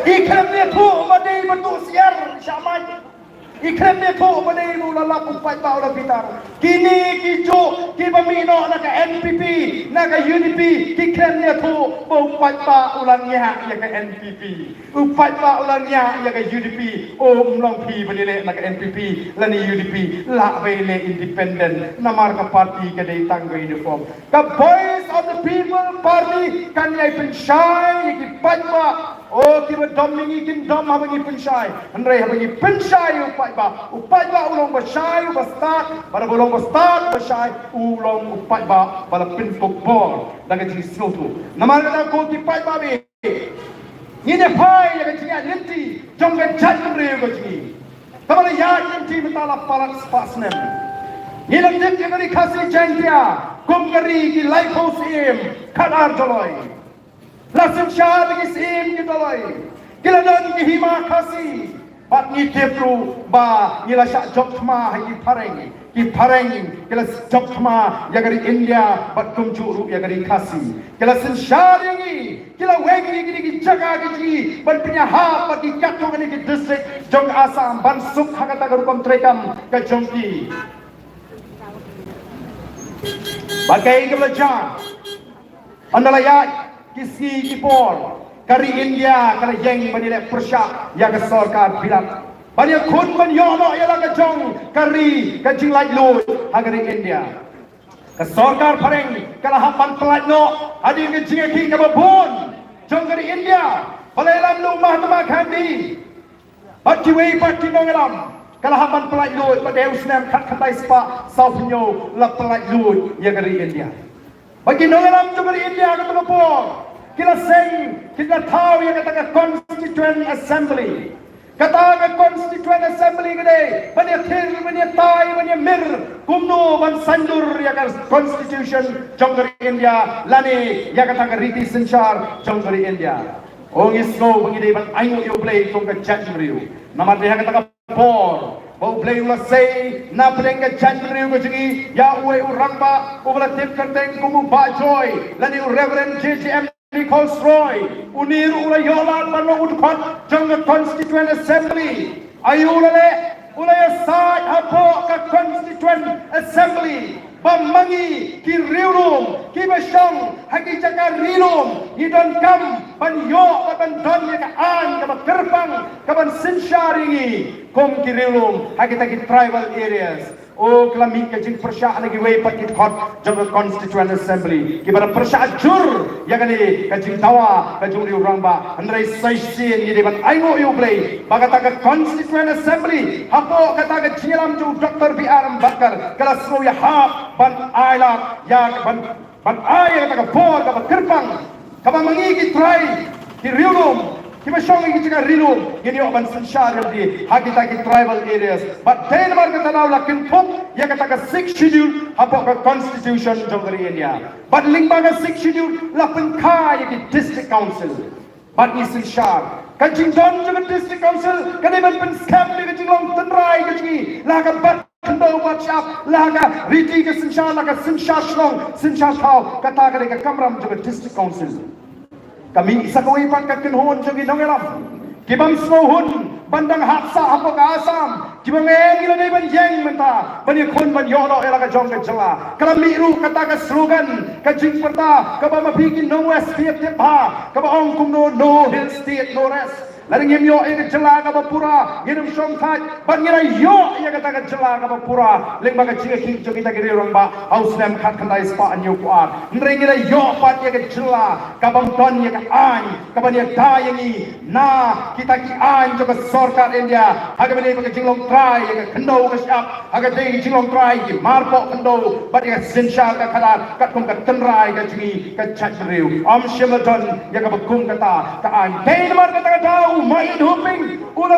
I khlem ïathuh ba dei ba tuh syiar shah mait. I khlem ïathuh ba dei ba u la lap, u paidbah u la bitar. Kine kijuh kiba mih noh na ka N P P, na ka U D P, ki khlem ïathuh ba u paidbah u la ngiah ïa ka N P P. U paidbah u la ngiah ïa ka U D P. O, ym long phi ban ïaleh na ka N P P lane U D P, lah ba ïaleh independent, namar ka party ka dei tang ka uniform. Ka Voice of the People Party kan ïai pynshai ïa ki paidbah. O, kiba dom ïa ngi kin dom haba ngi pynshai. Hynrei haba ngi pynshai ïa u paidbah, u paidbah u long ba shai, u ba stad, bad haba u long ba stad, ba shai, u long u paidbah ba la pynkup bor da ka jingsngewthuh. Namar kata ko ki paidbah, ngin ïa phai ïa ka jingïaid lynti jong ka jaitbynriew ka jong ngi. Kaba la ïaid lynti mynta la palat spah snem. Ngi la tip ïa ka Ri Khasi Jaiñtia kum ka ri ki laiphew syiem khatar doloi. La synshar da ki syiem ki doloi. Ki la don ki hima Khasi. Bad ngi tip ruh ba ngi la shah jop thma ha ki phareng. Ki phareng ki la jop thma ïa ka ri India bad kumjuh ruh ïa ka Ri Khasi. Ki la synshar ïa ngi, ki la weng ïa kine ki jaka ki jong ngi ban pynïahap bad ki katto katne ki district jong ka Assam ban suk ha kata ka rukom treikam ka jong ki. Bad kaei kaba la jia? Ynda la ïaid ki sngi ki por, ka ri India ka la ïeng ban ïaleh pyrshah ïa ka sorkar bilat, ban ïakhun ban ïoh noh ïa la ka jong ka ri, ka jinglaitluid ha ka ri India. Ka sorkar phareng ka la hap ban pyllait noh hadien ka jingïakhih kaba bun jong ka ri India. Balei lam u Mahatma Gandhi bad kiwei pat ki nongïalam ka la hap ban pyllait luid, bad dei u snem khatkhyndai spah sawphew hynñiew la pyllait luid ïa ka ri India. Bad ki nongïalam jong ka ri India ha kato ka por ki la seng, ki la thaw ïa kata ka Constituent Assembly. Kata ka Constituent Assembly ka dei ban ïakhir, ban ïatai, ban ïamir kumno ban saiñdur ïa ka Constitution jong ka ri India lane ïa kata ka riti synshar jong ka ri India. Ong, ngi sngew ba ngi dei ban ainguh ïa U Blei kum ka jaitbynriew. Namar dei ha kata ka por ba U Blei u la sei na pdeng ka jaitbynriew ka jong ngi ïa uwei u rangbah uba la tip kyrteng kum u Bah Joy lane u Reverend J J M Nichols Roy. Une ruh u la ïoh lad ban long u dkhot jong ka Constituent Assembly. Aïu la leh? U la ïasaid hapoh ka Constituent Assembly ba ma ngi ki riewlum kiba shong ha ki jaka ri lum ngi donkam ban ïoh bad ban don ïa ka aiñ kaba kyrpang kaban synshar ïa ngi kum ki riewlum ha kita ki tribal areas. O, ka la mih ka jingpyrshah na kiwei pat ki dkhot jong ka Constituent Assembly kiba la pyrshah jur ïa kane ka jingdawa ka jong u rangbah. Hynrei sa shisien ngi dei ban ainguh ïa U Blei ba kata ka Constituent Assembly hapoh kata ka jingïalam jong u Doctor B R Ambedkar ka la sngew ïahap ban ai lad ïa ka ban ban ai ïa kata ka bor kaba kyrpang kaba ma ngi ki trai, ki riewlum kiba shong ha ki jaka ri lum ngin ïoh ban synshar ïa lade ha kita ki tribal areas. Bad dei namar kata daw la kynthup ïa kata ka Sixth Schedule hapoh ka Constitution jong ka ri India. Bad lyngba ka Sixth Schedule la pynkha ïa ki District Council. Bad ngi synshar. Ka jingdon jong ka District Council ka dei ban pynskhem ïa ka jinglong tynrai ka jong ngi la ka bat khyndew bat shyiap, la ka riti ka synshar, la ka synshar shnong synshar thaw. Kata ka dei ka kamram jong ka District Council. Ka mih sa kawei pat ka kynhun jong ki nongïalam ki bym sngewhun ban dang hap sah hapoh ka Assam, kiba ong em ngi la dei ban ïeng mynta ban ïakhun ban ïoh noh ïa la ka jong ka jylla. Ka la mih ruh kata ka slogan, ka jingpyrta kaba ma phi ki nong West phi ïa tip bha, kaba ong kumno, "No Hill State, no rest." Lada ngim ïoh ïa ka jylla kaba pura ngin ym shong thait, bad ngi la ïoh ïa kata ka jylla kaba pura lyngba ka jingïakhih jong kita ki riew rangbah ha u snem khatkhyndai spah hynñiewphew ar. Hynrei ngi la ïoh pat ïa ka jylla kabym don ïa ka aiñ kaban ïada ïa ngi na kita ki aiñ jong ka sorkar India ha kaba ïadei bad ka jinglong trai ïa ka khyndew ka shyiap, ha kaba ïadei ka jinglong trai ïa ki marpoh khyndew bad ïa ka synshar ka khadar katkum ka tynrai ka jong ngi ka jaitbynriew. Ym shym la don ïa kaba kum kata ka aiñ. Dei namar kata ka daw u Maït Hoping u la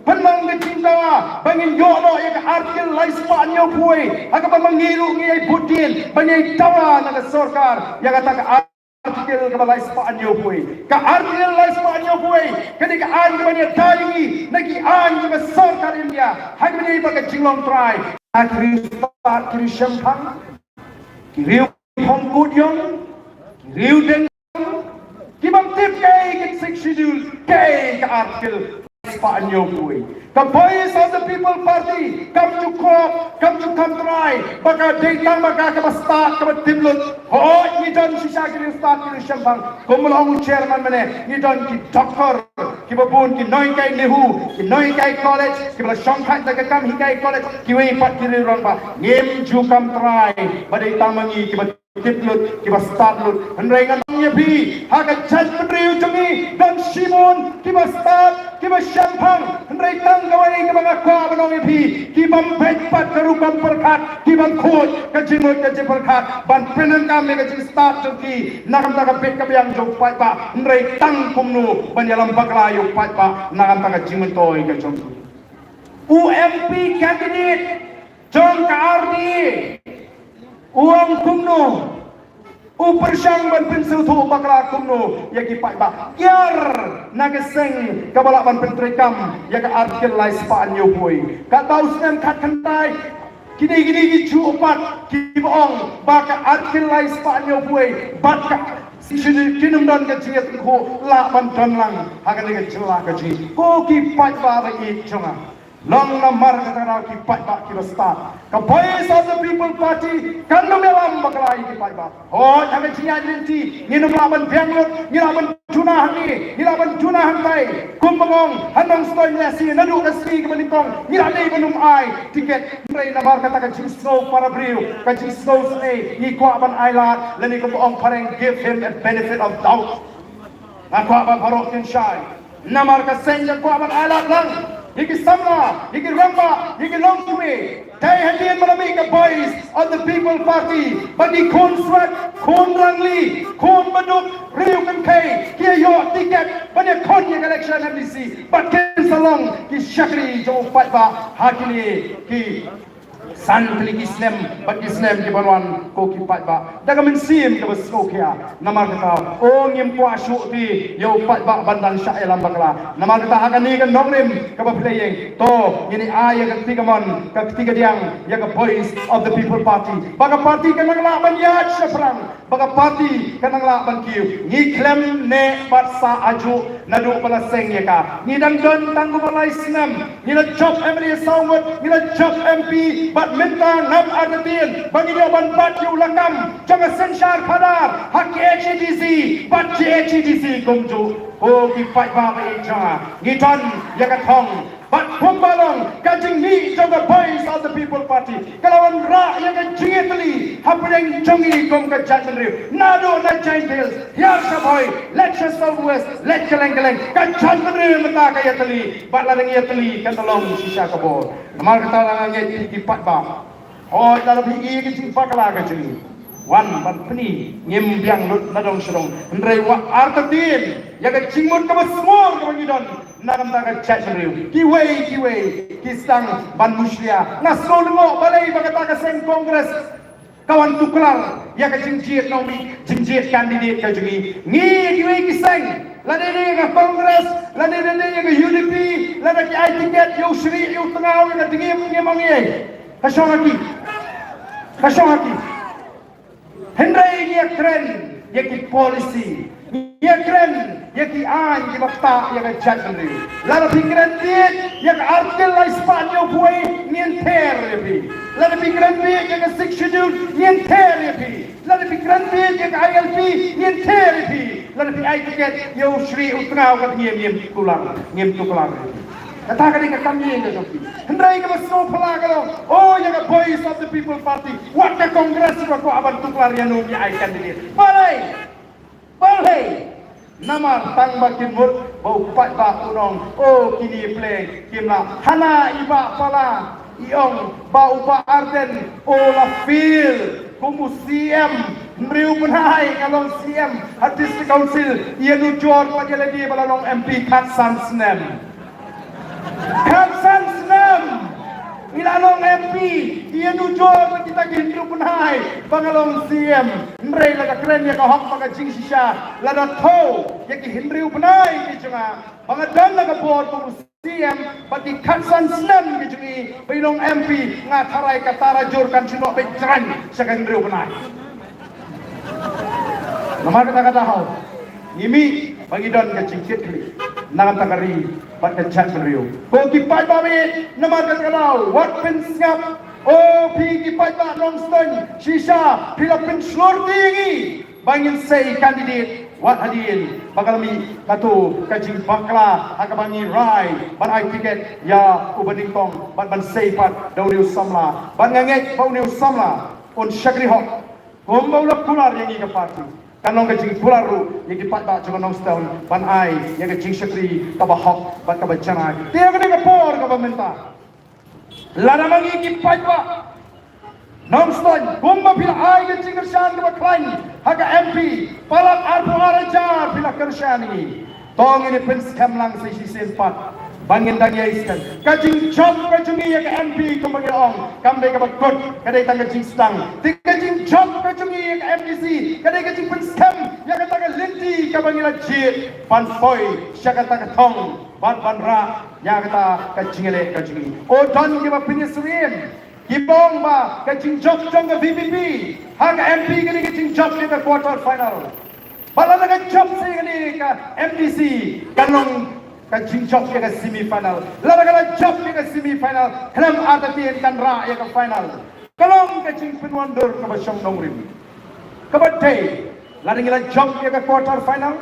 pynlong ka jingdawa ba ngin ïoh noh ïa ka Article lai spah hynñiewphew wei ha kaba ma ngi ruh ngi ïai bud dien ban ïai dawa na ka sorkar ïa kata ka Article kaba lai spah hynñiewphew wei. Ka Article lai spah hynñiewphew wei ka dei ka aiñ kaba ïada ïa ngi na ki aiñ jong ka sorkar India ha kaba ïadei bad ka jinglong trai. Ha ki riewstad, ki riewshemphang, ki riew phong kut ïong, ki riew deng, ki bym tip kaei ka Sixth Schedule, kaei ka Article spah hynñiewphew wei. Ka Voice of the People Party kam ju khop, kam ju kam trai ba ka dei tang ba ka kaba stad kaba tip lut. Hooid, ngi don shisha ki riewstad ki riewshemphang, kumba la ong u chairman mynne, ngi don ki doktor kiba bun, ki nonghikai NEHU, ki nonghikai college kiba la shongthait da ka kam hikai college, kiwei pat ki riew rangbah. Ngim ju kam trai ba dei tang ma ngi kiba tip lut, kiba stad lut. Hynrei ngan ong ïa phi, ha ka jaitbynriew jong ngi don shibun kiba stad, kiba shemphang. Hynrei tang kawei kaba nga kwah ban ong ïa phi, ki bym beit pat ka rukom pyrkhat, ki bym khuid ka jingmut ka jingpyrkhat ban pyndonkam ïa ka jingstad jong ki na ka bynta ka beit ka biang jong u paidbah, hynrei tang kumno ban ïalam bakla ïa u paidbah na ka bynta ka jingmyntoi ka jong ki. U M P candidate jong ka R D A u ong kumno, u pyrshang ban pynsngewthuh bakla kumno ïa ki paidbah kiar na ka seng kaba lah ban pyntreikam ïa ka Article lai spah hynñiewphew wei. Katba u snem khatkhyndai, kine kine ki juh pat kiba ong ba ka Article lai spah hynñiewphew wei bad ka Sixth Schedule kin ym don ka jingïatyngkhuh lah ban don lang ha kane ka jylla ka jong ngi. Ko ki paidbah ba ïeit jong nga, Long namar kata ka daw ki paidbah kiba stad. Ka Voice of the People Party kan ym ïalam bakla ïa ki paidbah. Hooid, ha ka jingïaid lynti ngin ym lah ban biang lut, ngin lah ban duna hangne, ngin lah ban duna hangtai. Kumba nga ong ha Nongstoiñ lehse naduh ka sngi kaba nyngkong ngi la dei ban ym ai tiket. Hynrei namar kata ka jingsngew para briew, ka jingsngew sngewsih, ngi kwah ban ai lad, lane kumba ong phareng, give him a benefit of doubt. Nga kwah ba baroh kin shai. Namar ka seng ka kwah ban ai lad lang ïa ki samla, ïa ki rangbah, ïa ki longkmie. Dei hadien ba la mih ka Voice of the People Party ba ki khun Swet, khun Rangli, khun Baduk, Riew Kynthei ki ïoh tiket ban ïakhun ïa ka election MDC. Bad kin sa long ki shakri jong u paidbah ha kine ki san tylli ki snem bad ki snem kiban wan, ko ki paidbah. Da ka mynsiem kaba sngewkhia. Namar kata, o, ngim kwah shuh te ïa u paidbah ban dang shah ïalam bakla. Namar kata ha kane ka nongrim kaba phi la ïeng, to ngin ïa ai ïa ka kti kamon, ka kti kadiang ïa ka Voice of the People Party. Ba ka party kan nang lah ban ïaid shaphrang. Ba ka party kan nang lah ban kiew. Ngi khlem neh bad sah ajuh naduh ba la seng ïa ka. Ngi dang don tang kumba lai snem. Ngi la jop MLA saw ngut, ngi la jop MP, bad mynta ngam artatien ba ngi ïoh ban bat ïa u lakam jong ka synshar phadar ha KHADC bad JHADC kumjuh. Ko ki paidbah ba ïeit jong nga, ngi don ïa ka thong. Bad kumba long ka jingmih jong ka Voice of the People Party ka la wanrah ïa ka jingïatylli hapdeng jong ngi kum ka jaitbynriew. Naduh na Jaintia Hills, hiar sha Bhoi, leit sha South West, leit kylleng kylleng, ka jaitbynriew mynta ka ïatylli. Bad lada ngi ïatylli kan long shisha ka bor. Namar kata nga ngeit ïa ki paidbah. Hooid, lada phi i ka jingbakla ka jong ngi, wan ban pyni, ngim biang lut na dong sha dong. Hynrei wat artatien ïa ka jingmut kaba sngewbha kaba ngi don na ka bynta ka jaitbynriew. Kiwei kiwei ki sdang ban mushlia. Nga sngew lyngngoh balei ba kata ka seng Congress ka wan tuklar ïa ka jingjied nongmih, jingjied candidate ka jong ngi. Ngi kiwei ki seng, lada dei ka Congress, lada dei ka UDP, lada ki ai tiket ïa u Shri, ïa u Tngaw, ïa ka Dngiem, ngim ong ei. Ka shong ha ki. Ka shong ha ki. Hynrei ngi ïakren ïa ki policy, ngi ïakren ïa ki aiñ kiba ktah ïa ka jaitbynriew. Lada phi kren bieit ïa ka Article lai spah hynñiew phew wei, ngin ther ïa phi. Lada phi kren bieit ïa ka Sixth Schedule, ngin ther ïa phi. Lada phi kren bieit ïa ka ILP, ngin ther ïa phi. Lada phi ai tiket ïa u Shri, u Tngaw, ka Dngiem, ngim tuklar, ngim tuklar ïa phi. Kata ka dei ka kam ïing ka jong phi. Hynrei kaba sngewphylla ka long, o, ïa ka Voice of the People Party, wat ka Congress ruh ka kwah ban tuklar ïa no ngi ai candidate. Balei? Balei? Namar tang ba kin mut ba u paidbah un ong, o, kine pleng kim lah. Hana i Bah Pala i ong ba u Bah Ardent u la fail kum u CM. Hynriew bnai nga long CM ha District Council, ïanujor pat ïa lade ba la long MP khatsan snem. Khatsan snem ngi la long MP, ïanujor ba kita ki hynriew bnai ba nga long CM. Hynrei lada kren ïa ka hok bad ka jingshisha, lada thew ïa ki hynriew bnai ki jong nga ba nga don ha ka bor kum u CM bad ki khatsan snem ki jong ngi ba i long MP, nga tharai ka tarajur kan shu noh beit jrang sha ka hynriew bnai. Namar kata ka daw ngi mih ba ngi don ka jingkitkhlieh na ka bynta ka ri bad ka jaitbynriew. Ko ki paidbah, namar kata ka daw wat pynsngap, o phi ki paidbah Nongstoiñ, shisha phi la pynshlur ïa ngi ba ngin sei candidate. Wat hadien ba ka la mih kato ka jingbakla ha kaba ngi rai ban ai tiket ïa u Banyngkong bad ban sei pat da une u samla. Bad nga ngeit ba une u samla un shakri hok. Kumba u la kular ïa ngi ka party, kan long ka jingkular ruh ïa ki paidbah jong ka Nongstoiñ ban ai ïa ka jingshakri kaba hok bad kaba janai. Te ïa kane ka por kaba mynta, lada ma ngi ki paidbah Nongstoiñ, kumba phi la ai ka jingkyrshan kaba khlaiñ ha ka MP, palat arphew ar hajar phi la kyrshan ïa ngi. To ngin ïa pynskhem lang sa shisien pat ba ngin dang ïai skhem. Ka jingjop ka jong ngi ïa ka MP, kumba ngi la ong, kam dei kaba kut, ka dei tang ka jingsdang. Te ka jingjop ka jong ngi ïa ka MDC ka dei ka jingpynskhem ïa kata ka lynti kaba ngi la jied ban poi sha kata ka thong bad ban rah ïa kata ka jingïaleh ka jong ngi. O don kiba pynïasyriem, kiba ong ba ka jingjop jong ka VPP ha ka MP ka dei ka jingjop ïa ka quarter final. Ba lada ka jop sa ïa kane ka MDC, kan long ka jingjop ïa ka semi final. Lada ka la jop ïa ka semi final, khlem artatien kan rah ïa ka final. Ka long ka jingpynwandur kaba shong nongrim. Kaba dei, lada ngi la jop ïa ka quarter final,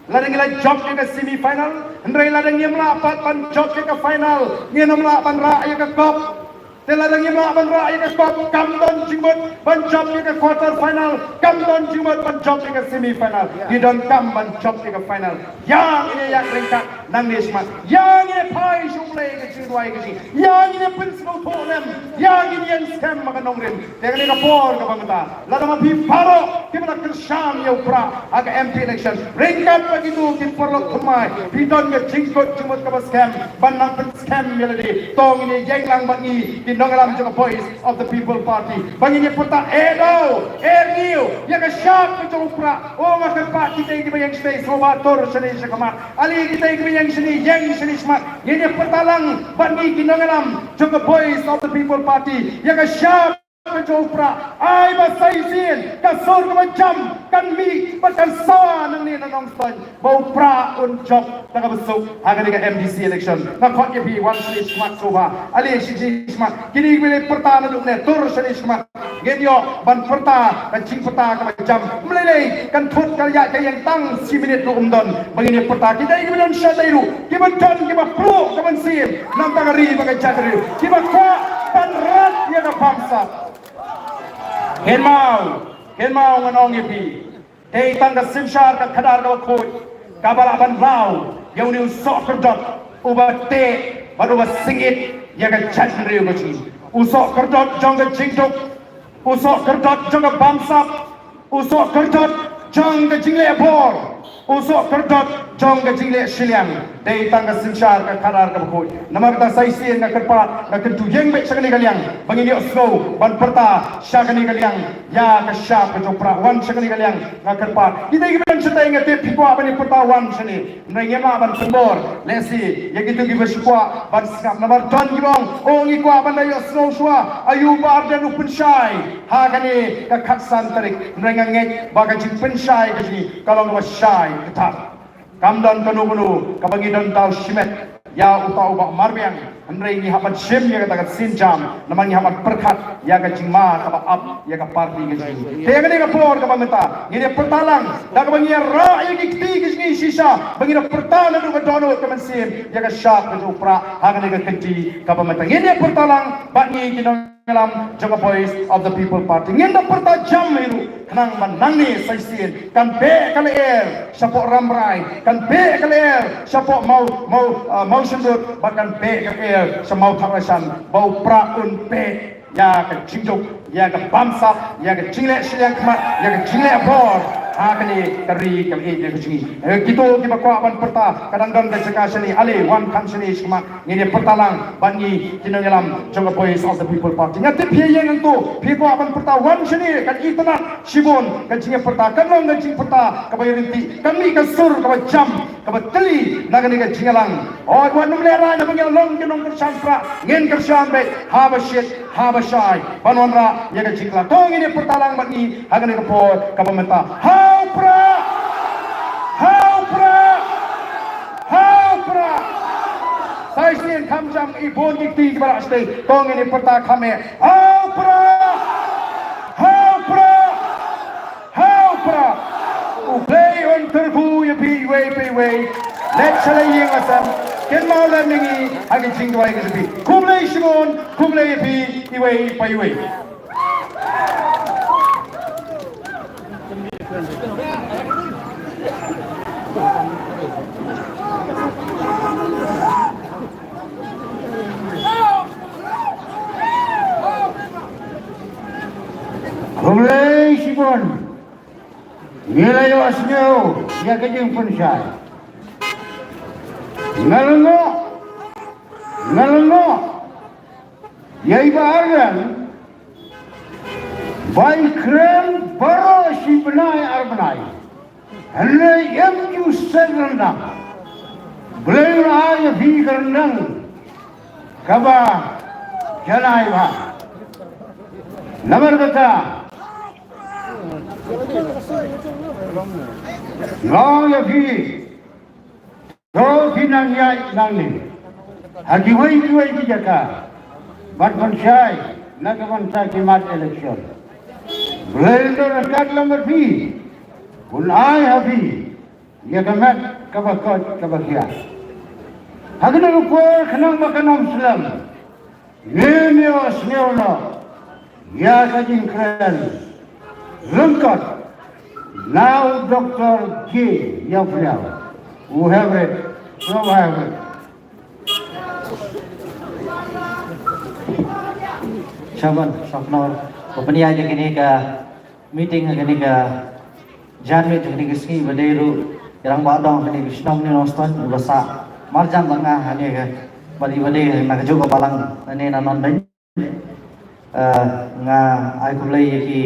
lada ngi la jop ïa ka semi final, hynrei lada ngim lah pat ban jop ïa ka final, ngim lah ban rah ïa ka cup. Te lada ngim lah ban rah ïa ka cup, kam don jingmut ban jop ïa ka quarter final, kam don jingmut ban jop ïa ka semi final. Ngi donkam ban jop ïa ka final. Ïa ngin ïa ïaid ryngkat nangne shakhmat. Ïa ngin ïa phai sha U Blei ka jingduwai ka jong ngi. Ïa ngin ïa pynsngewthuh lem. Ïa ngin ïa skhem ha ka nongrim. Te kane ka por kaba mynta, lada ma phi baroh kiba la kyrshan ïa u Prah ha ka M P election, ryngkat bad kito ki paralok thymmai, phi don ka jingkut jingmut kaba skhem ban nang pynskhem ïa lade. To ngin ïeng lang bad ngi ki nongïalam jong ka Voice of the People Party, ba ngin ïa pyrta, eh daw, eh rngiew ïa ka shap ka jong u Prah. Oh, nga kyrpad kita kiba ïeng shane, sngewbha tur shane sha khmat. Ale kita kiba ïeng shane, ïeng shane shakhmat. Ngin ïa pyrta lang bad ngi ki nongïalam jong ka Voice of the People Party ïa ka shap ka jong u Prah. Ai ba sa shisien ka sur kaba jam kan mih bad kan sawa nangne na Nongstoiñ ba u Prah un jop da kaba suk ha kane ka M D C election. Nga khot ïa phi, wan shane shakhmat sngewbha. Ale shane shakhmat. Kine kiba la pyrta naduh mynne, tur shane shakhmat. Ngin ïoh ban pyrta ka jingpyrta kaba jam. Ym lei lei kan thut ka ïa ka ïeng tang shi minit ruh ym don ba ngin ïa pyrta. Kita kiba don shatei ruh, kiba don kiba pluh ka mynsiem na ka bynta ka ri bad ka jaitbynriew, kiba kwah ban rat ïa ka bamsap. Kynmaw, kynmaw ngan ong ïa phi, dei tang ka synshar ka khadar kaba khuid kaba lah ban law ïa une u sohkyrdot uba teh bad uba sngewsih ïa ka jaitbynriew ka jong ngi. U sohkyrdot jong ka jingduk, u sohkyrdot jong ka bamsap, u sohkyrdot jong ka jingleh bor, u sohkyrdot jong ka jingleh shiliang. Dei tang ka synshar ka khadar kaba khuid. Namar kata sa shisien nga kyrpad, nga kyntu, ïeng beit sha kane ka liang ba ngin ïohsngew ban pyrta sha kane ka liang ïa ka shap ka jong u Prah. Wan sha kane ka liang, nga kyrpad. Kita kiba don shatei, nga tip phi kwah ban ïa pyrta, wan shane. Hynrei ngim lah ban pynbor lehse ïa kito kiba shu kwah ban sngap, namar don kiba ong, oh, ngi kwah ban da ïohsngew shuwa aïu Bah Ardent u pynshai ha kane ka khatsan tarik. Hynrei nga ngeit ba ka jingpynshai ka jong ngi ka long kaba shai kata. Kam don kano kano kaba ngi don thaw shimet ïa uta u Bah Marbiang, hynrei ngi hap ban shim ïa kata ka sienjam, namar ngi hap ban pyrkhat ïa ka jingma kaba ap ïa ka party ka jong ngi. Te ïa kane ka por kaba mynta ngin ïa pyrta lang da kaba ngi ïa rah ïa ki kti ka jong ngi shisha, ba ngin ïa pyrta naduh ka dohnud ka mynsiem ïa ka shap ka jong u Prah ha kane ka kynti kaba mynta. Ngin ïa pyrta lang bad ngi ki nongïalam jong ka Voice of the People Party. Ngin da pyrta jam hi ruh khnang ba nangne sa shisien kan beh ka lyer shapoh Rambrai, kan beh ka lyer shapoh Maw, Maw, ah, Mawshynrut, bad kan beh ka lyer sha Mawthadraishan, ba u Prah un peit ïa ka jingduk, ïa ka bamsap, ïa ka jingleh shiliang khmat, ïa ka jingleh bor ha kane ka ri ka lyer ka jong ngi. Eh, kito kiba kwah ban pyrta, ka dang don ka jaka shane, ale wan kham shane shakhmat. Ngin ïa pyrta lang bad ngi ki nongïalam jong ka Voice of the People Party. Nga tip phi ïeng hangto, phi kwah ban pyrta, wan shane, kan itynnad shibun ka jingïapyrta, kan long ka jingpyrta kaba ïaryntih, kan mih ka sur kaba jam, kaba tylli na kane ka jingïalang. Hooid, wat nym lehraiñ, haba ngi long ki nongkyrshan Prah, ngin kyrshan beit haba shit haba shai ban wanrah ïa ka jingkylla. To ngin ïa pyrta lang bad ngi ha kane ka por kaba mynta. Ha u Prah! Ha u Prah! Ha u Prah! Sa shisien kham jam, i bun ki kti kiba rah shatei. To ngin ïa pyrta kham eh. Ha u Prah! Ha u Prah! Ha u Prah! U Blei un kyrkhu ïa phi iwei pa iwei. Leit sha la ïing la sem. Kynmaw lem ïa ngi ha ki jingduwai ka jong phi. Khublei shibun, khublei ïa phi iwei pa iwei. Khublei shibun. Ngi la ïohsngew ïa ka jingpynshai. Nga la noh, nga la noh ïa i Bah Ardent ba i kren baroh shi bnai ar bnai. Hynrei em ju sed ryndang. Blei u la ai ïa phi ka ryndang kaba janai bha. Namar kata, nga ong ïa phi, To phi nang ïaid nangne ha kiwei kiwei ki jaka bad pynshai na ka bynta ki mat election. Blei to ryngkat lang bad phi, un ai ha phi ïa ka met kaba koit kaba khiah. Ha kane ka por khnang ba kan ym slem, ngim ïohsngew noh ïa ka jingkren lyngkot na u Doktor G. Ïawphniang. U Hemrit, sngewbha Hemrit. Chairman, Sopnor, ba pynïaid ïa kane ka meeting ha kane ka janmiet jong kane ka sngi, ba dei ruh i Rangbah Dong kane ka shnong New Nongstoiñ, uba sah marjan bad nga ha kane ka, bad iba dei na kajuh ka balang lane na Nonbeiñ. Eh, nga ai khublei ïa ki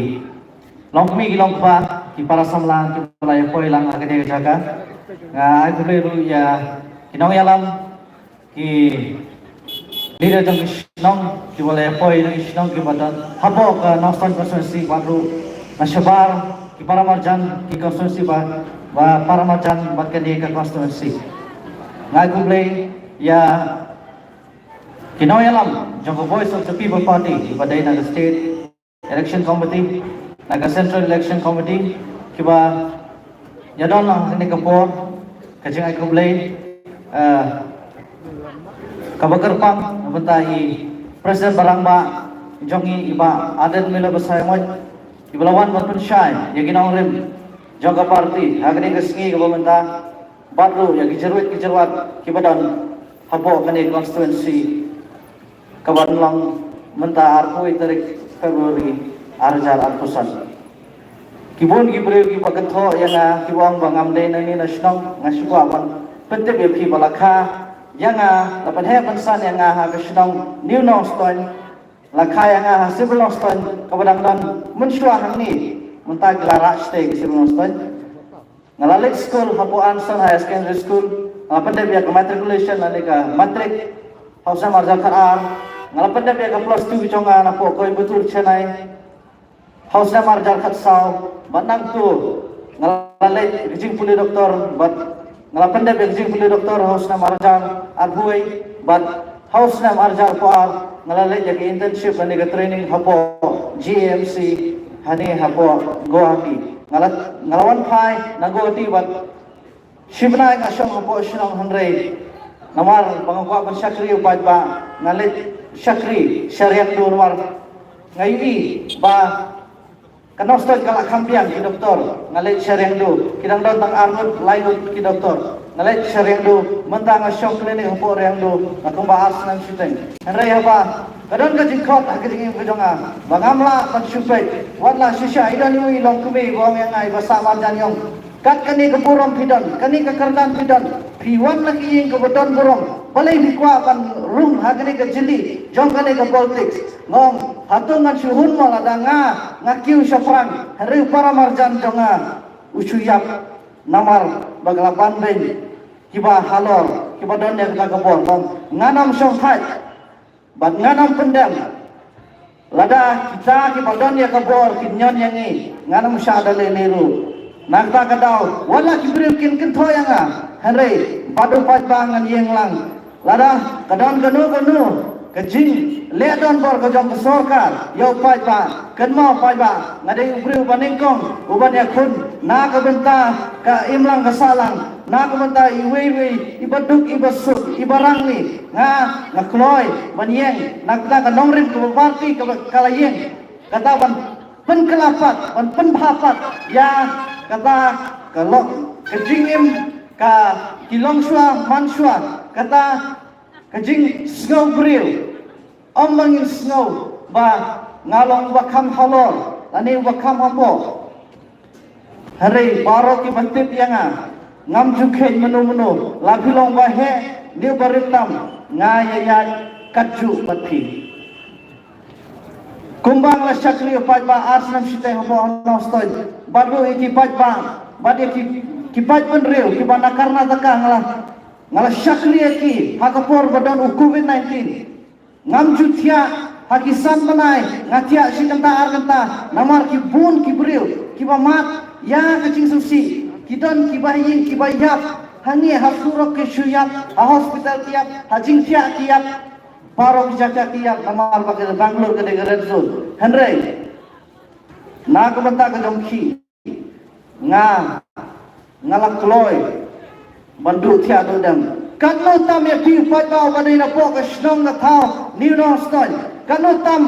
longkmie ki longkpa, ki para samla kiba la ïa poi lang ha kane ka jaka. Nga ai khublei ruh ïa ki nongïalam, ki leader jong ki shnong kiba la ïa poi na ki shnong kiba don hapoh ka Nongstoiñ constituency, bad ruh na shabar ki para marjan ki constituency ba, ba para marjan bad kane ka constituency. Nga ai khublei ïa ki nongïalam jong ka Voice of the People Party, kiba dei na ka State Election Committee, na ka Central Election Committee, kiba ïa don ha kane ka por. Ka jingai khublei, eh, kaba kyrpang na bynta i President ba rangbah jong ngi, i Bah Ardent Miller Basaiawmoit, iba la wan ban pynshai ïa ki nongrim jong ka party ha kane ka sngi kaba mynta, bad ruh ïa ki jyrwit ki jyrwat kiba don hapoh kane ka constituency, kaba long mynta arphew tarik February arhajar arphew san. Ki bun ki briew kiba kynthoh ïa nga, kiba ong ba ngam dei nangne na shnong, nga shu kwah ban pyntip ïa phi ba la kha ïa nga, la pynheh pynsan ïa nga ha ka shnong New Nongstoiñ, la kha ïa nga ha Civil Nongstoiñ kaba dang don mynshuwa hangne. Mynta ki la rah shatei ka Civil Nongstoiñ. Nga la leit skul hapoh Anson Higher Secondary School. Nga la pyndep ïa ka matriculation lane ka matric ha u snem arhajar khatar. Nga la pyndep ïa ka plus two jong nga napoh Coimbatore, Chennai ha u snem arhajar khatsaw. Bad nangtu nga la leit ka jingpule doktor, bad nga la pyndep ïa ka jingpule doktor ha u snem arhajar arphew wei. Bad ha u snem arhajar arphew ar nga la leit ïa ka internship lane ka training hapoh G A M C hangne hapoh Guwahati. Nga la, nga la wan phai na Guwahati bad shi bnai nga shong hapoh shnong, hynrei namar ba nga kwah ban shakri ïa u paidbah, nga leit shakri sha Riangdo, namar nga ïohi ba ka Nongstoiñ ka la kham biang ki doktor. Nga leit sha Riangdo, ki dang don tang ar ngut lai ngut ki doktor. Nga leit sha Riangdo, mynta nga shong clinic hapoh Riangdo, nga kumba ar snem shiteng. Hynrei haba ka don ka jingkhot ha ka jingim ka jong nga ba ngam lah ban shu peit, wat la shisha i don iwei i longkmie iba ong ïa nga, iba sah marjan, i ong, kat kane ka burom phi don, kane ka kyrdan phi don, phi wan na ka ïing kaba don burom. Balei phi kwah ban rung ha kane ka jylli jong kane ka politics? Nga ong, hato ngan shu hun mo lada nga, nga kiew shaphrang, hynrei u para marjan jong nga u shu ïap namar ba ka la ban beiñ kiba halor, kiba don ïa kata ka bor. Nga ong, ngan ym shong thait bad ngan ym pyndem. Lada kita kiba don ïa ka bor kin ñion ïa ngi, ngan ym shah da lei lei ruh. Na kata ka daw wat la ki briew kin kynthoh ïa nga, hynrei bad u paidbah ngan ïeng lang. Lada ka don kano kano ka jingleh donbor ka jong ka sorkar ïa u paidbah, kynmaw paidbah, nga dei u briew ba nyngkong uban ïakhun na ka bynta ka imlang ka sahlang, na ka bynta iwei iwei iba duk iba suk iba rangli. Nga, nga kloi ban ïeng na kata ka nongrim kaba party kaba ka la ïeng, kata ban pynkylla pat, ban pynbha pat ïa kata ka lok, ka jingim, ka, ki longshuwa manshuwa, kata ka jingsngew briew. Ym ba ngin sngew ba nga long uba kham halor lane uba kham hapoh. Hynrei baroh kiba tip ïa nga, ngam ju kheiñ mynno mynno, la phi long ba heh ne ba rit tam, nga ïaid katjuh bad phi. Kumba nga la shakri ïa u paidbah ar snem shiteng hapoh Nongstoiñ, bad ruh ïa ki paidbah, bad ïa ki, ki paidbynriew kiba na Karnataka, nga la, nga la shakri ïa ki ha ka por ba don u covid nineteen. Ngam ju thiah ha ki san bnai, nga thiah shi kynta ar kynta namar ki bun ki briew kiba mad ïa ka jingsngewsih, ki don kiba ïing kiba ïap Hangne ha surok ki shu ïap, ha hospital ki ïap, ha jingthiah ki ïap, baroh ki jaka ki ïap, namar ba ka Bangalore ka dei ka red zone. Hynrei na ka bynta ka jong ki, nga, nga la kloi ban duh thiah duh dem. Katno tam ïa phi u paidbah uba dei napoh ka shnong ka thaw New Nongstoiñ, katno tam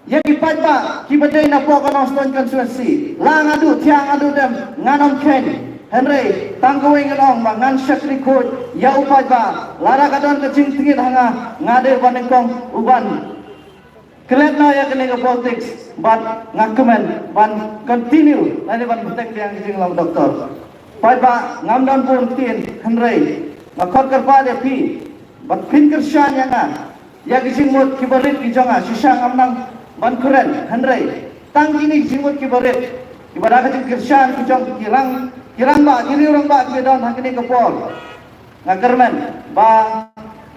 ïa ki paidbah kiba dei napoh ka Nongstoiñ constituency. La nga duh thiah nga duh dem, ngan ym kheiñ. Hynrei tang kawei ngan ong ba ngan shakri khuid ïa u paidbah. Lada ka don ka jingtngit ha nga, nga dei uba nyngkong uban klet noh ïa kane ka politics bad nga kmen ban continue lane ban bteng biang ka jinglong doktor. Paidbah, ngam don bun ktien, hynrei nga khot kyrpad ïa phi ban pynkyrshan ïa nga ïa ki jingmut kiba rit ki jong nga. Shisha ngam nang ban kren, hynrei tang kine ki jingmut kiba rit kiba da ka jingkyrshan ki jong ki rang, ki rangbah, ki riew rangbah kiba don ha kane ka por. Nga kyrmen ba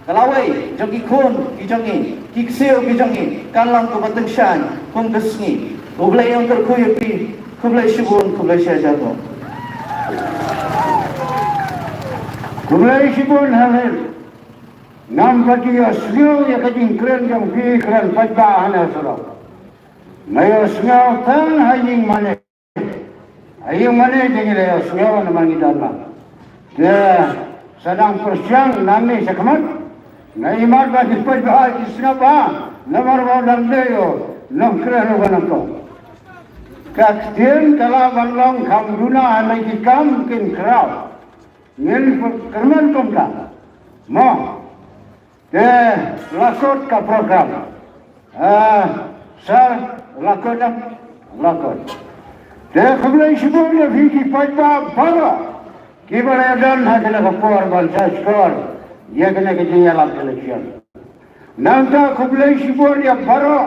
ka lawei jong ki khun ki jong ngi, ki ksiew ki jong ngi, kan long kaba tyngshaiñ kum ka sngi. U Blei un kyrkhu ïa phi. Khublei shibun, khublei shihajar nguh. Khublei shibun Halil. Ngam pat ïohsngew ïa ka jingkren jong phi kren paidbah hana surok. Nga ïohsngew tang ha ïing mane. Ha ïing mane te ngi la ïohsngew namar ngi don lang. Te sa dang pyrshang nangne shakhmat. Nga ïohi ba ki paidbah ki sngap bha namar ba dang dei u nongkren uba nyngkong. Ka ktien ka lah ban long kham duna ha ki kam kin khraw. Ngin kyrmen kumta. Mo. Te la kut ka program. Ah, sir, la kut em? La kut. Te khublei shibun ïa phi ki paidbah baroh kiba la don ha kane ka por ban sa shkor ïa kane ka jingïalam election. Nangta khublei shibun ïa baroh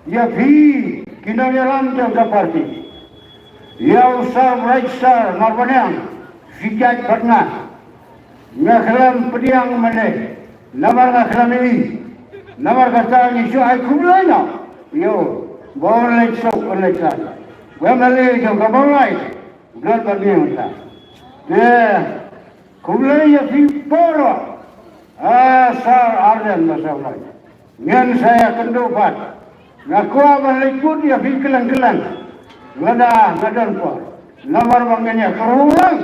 ïa phi ki nongïalam jong ka party. Ïa u Sir Bright Star Marbaniang, phi jait bad nga. Nga khlem pdiang mynne namar nga khlem ïohi. Namar kata ngi shu ai khublei noh ïa u ba un leit suk un leit san. U MLA jong ka Mawlai u don bad ngi mynta. Te khublei ïa phi baroh. Ah, Sir Ardent, ma Sir Bright. Ngin sa ïakynduh pat. Nga kwah ban leit kut ïa phi kylleng kylleng lada nga don por. Namar ba ngin ïakyrhuh lang.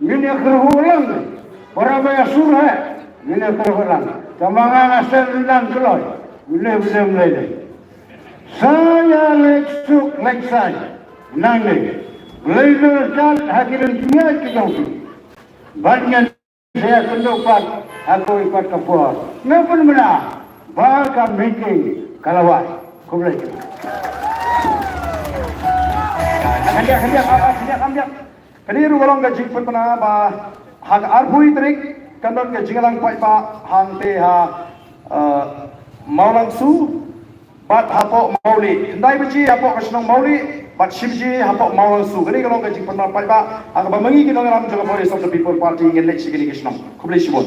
Ngin ïakyrhuh lang. Para ba ïasur heh. Ngin ïakyrhuh lang. Tangba nga nga sdang kloi. Ule ule ule ule. Sa ïa leit suk leit saiñ nangne. Blei leit kat ha ki lynti ïaid ki jong phi. Bad ngin sa ïakynduh pat ha kawei pat ka por. Nga pynbna ba ka meeting ka la wai. Khublei. Khyndiat, khyndiat, ah, ah, khyndiat, khyndiat. Kane ruh ka long ka jingpynbna ba ha ka arphew tarik kan don ka jingïalang paidbah hangtei ha, eh, Mawlangsu. Bad hapoh Mawlih, khyndai baje hapoh ka shnong Mawlih, bad shi baje hapoh Mawlangsu. Kane ka long ka jingpynbna paidbah ha kaba ma ngi ki nongïalam jong ka Voice of the People Party ngin leit sha kine ki shnong. Khublei shibun.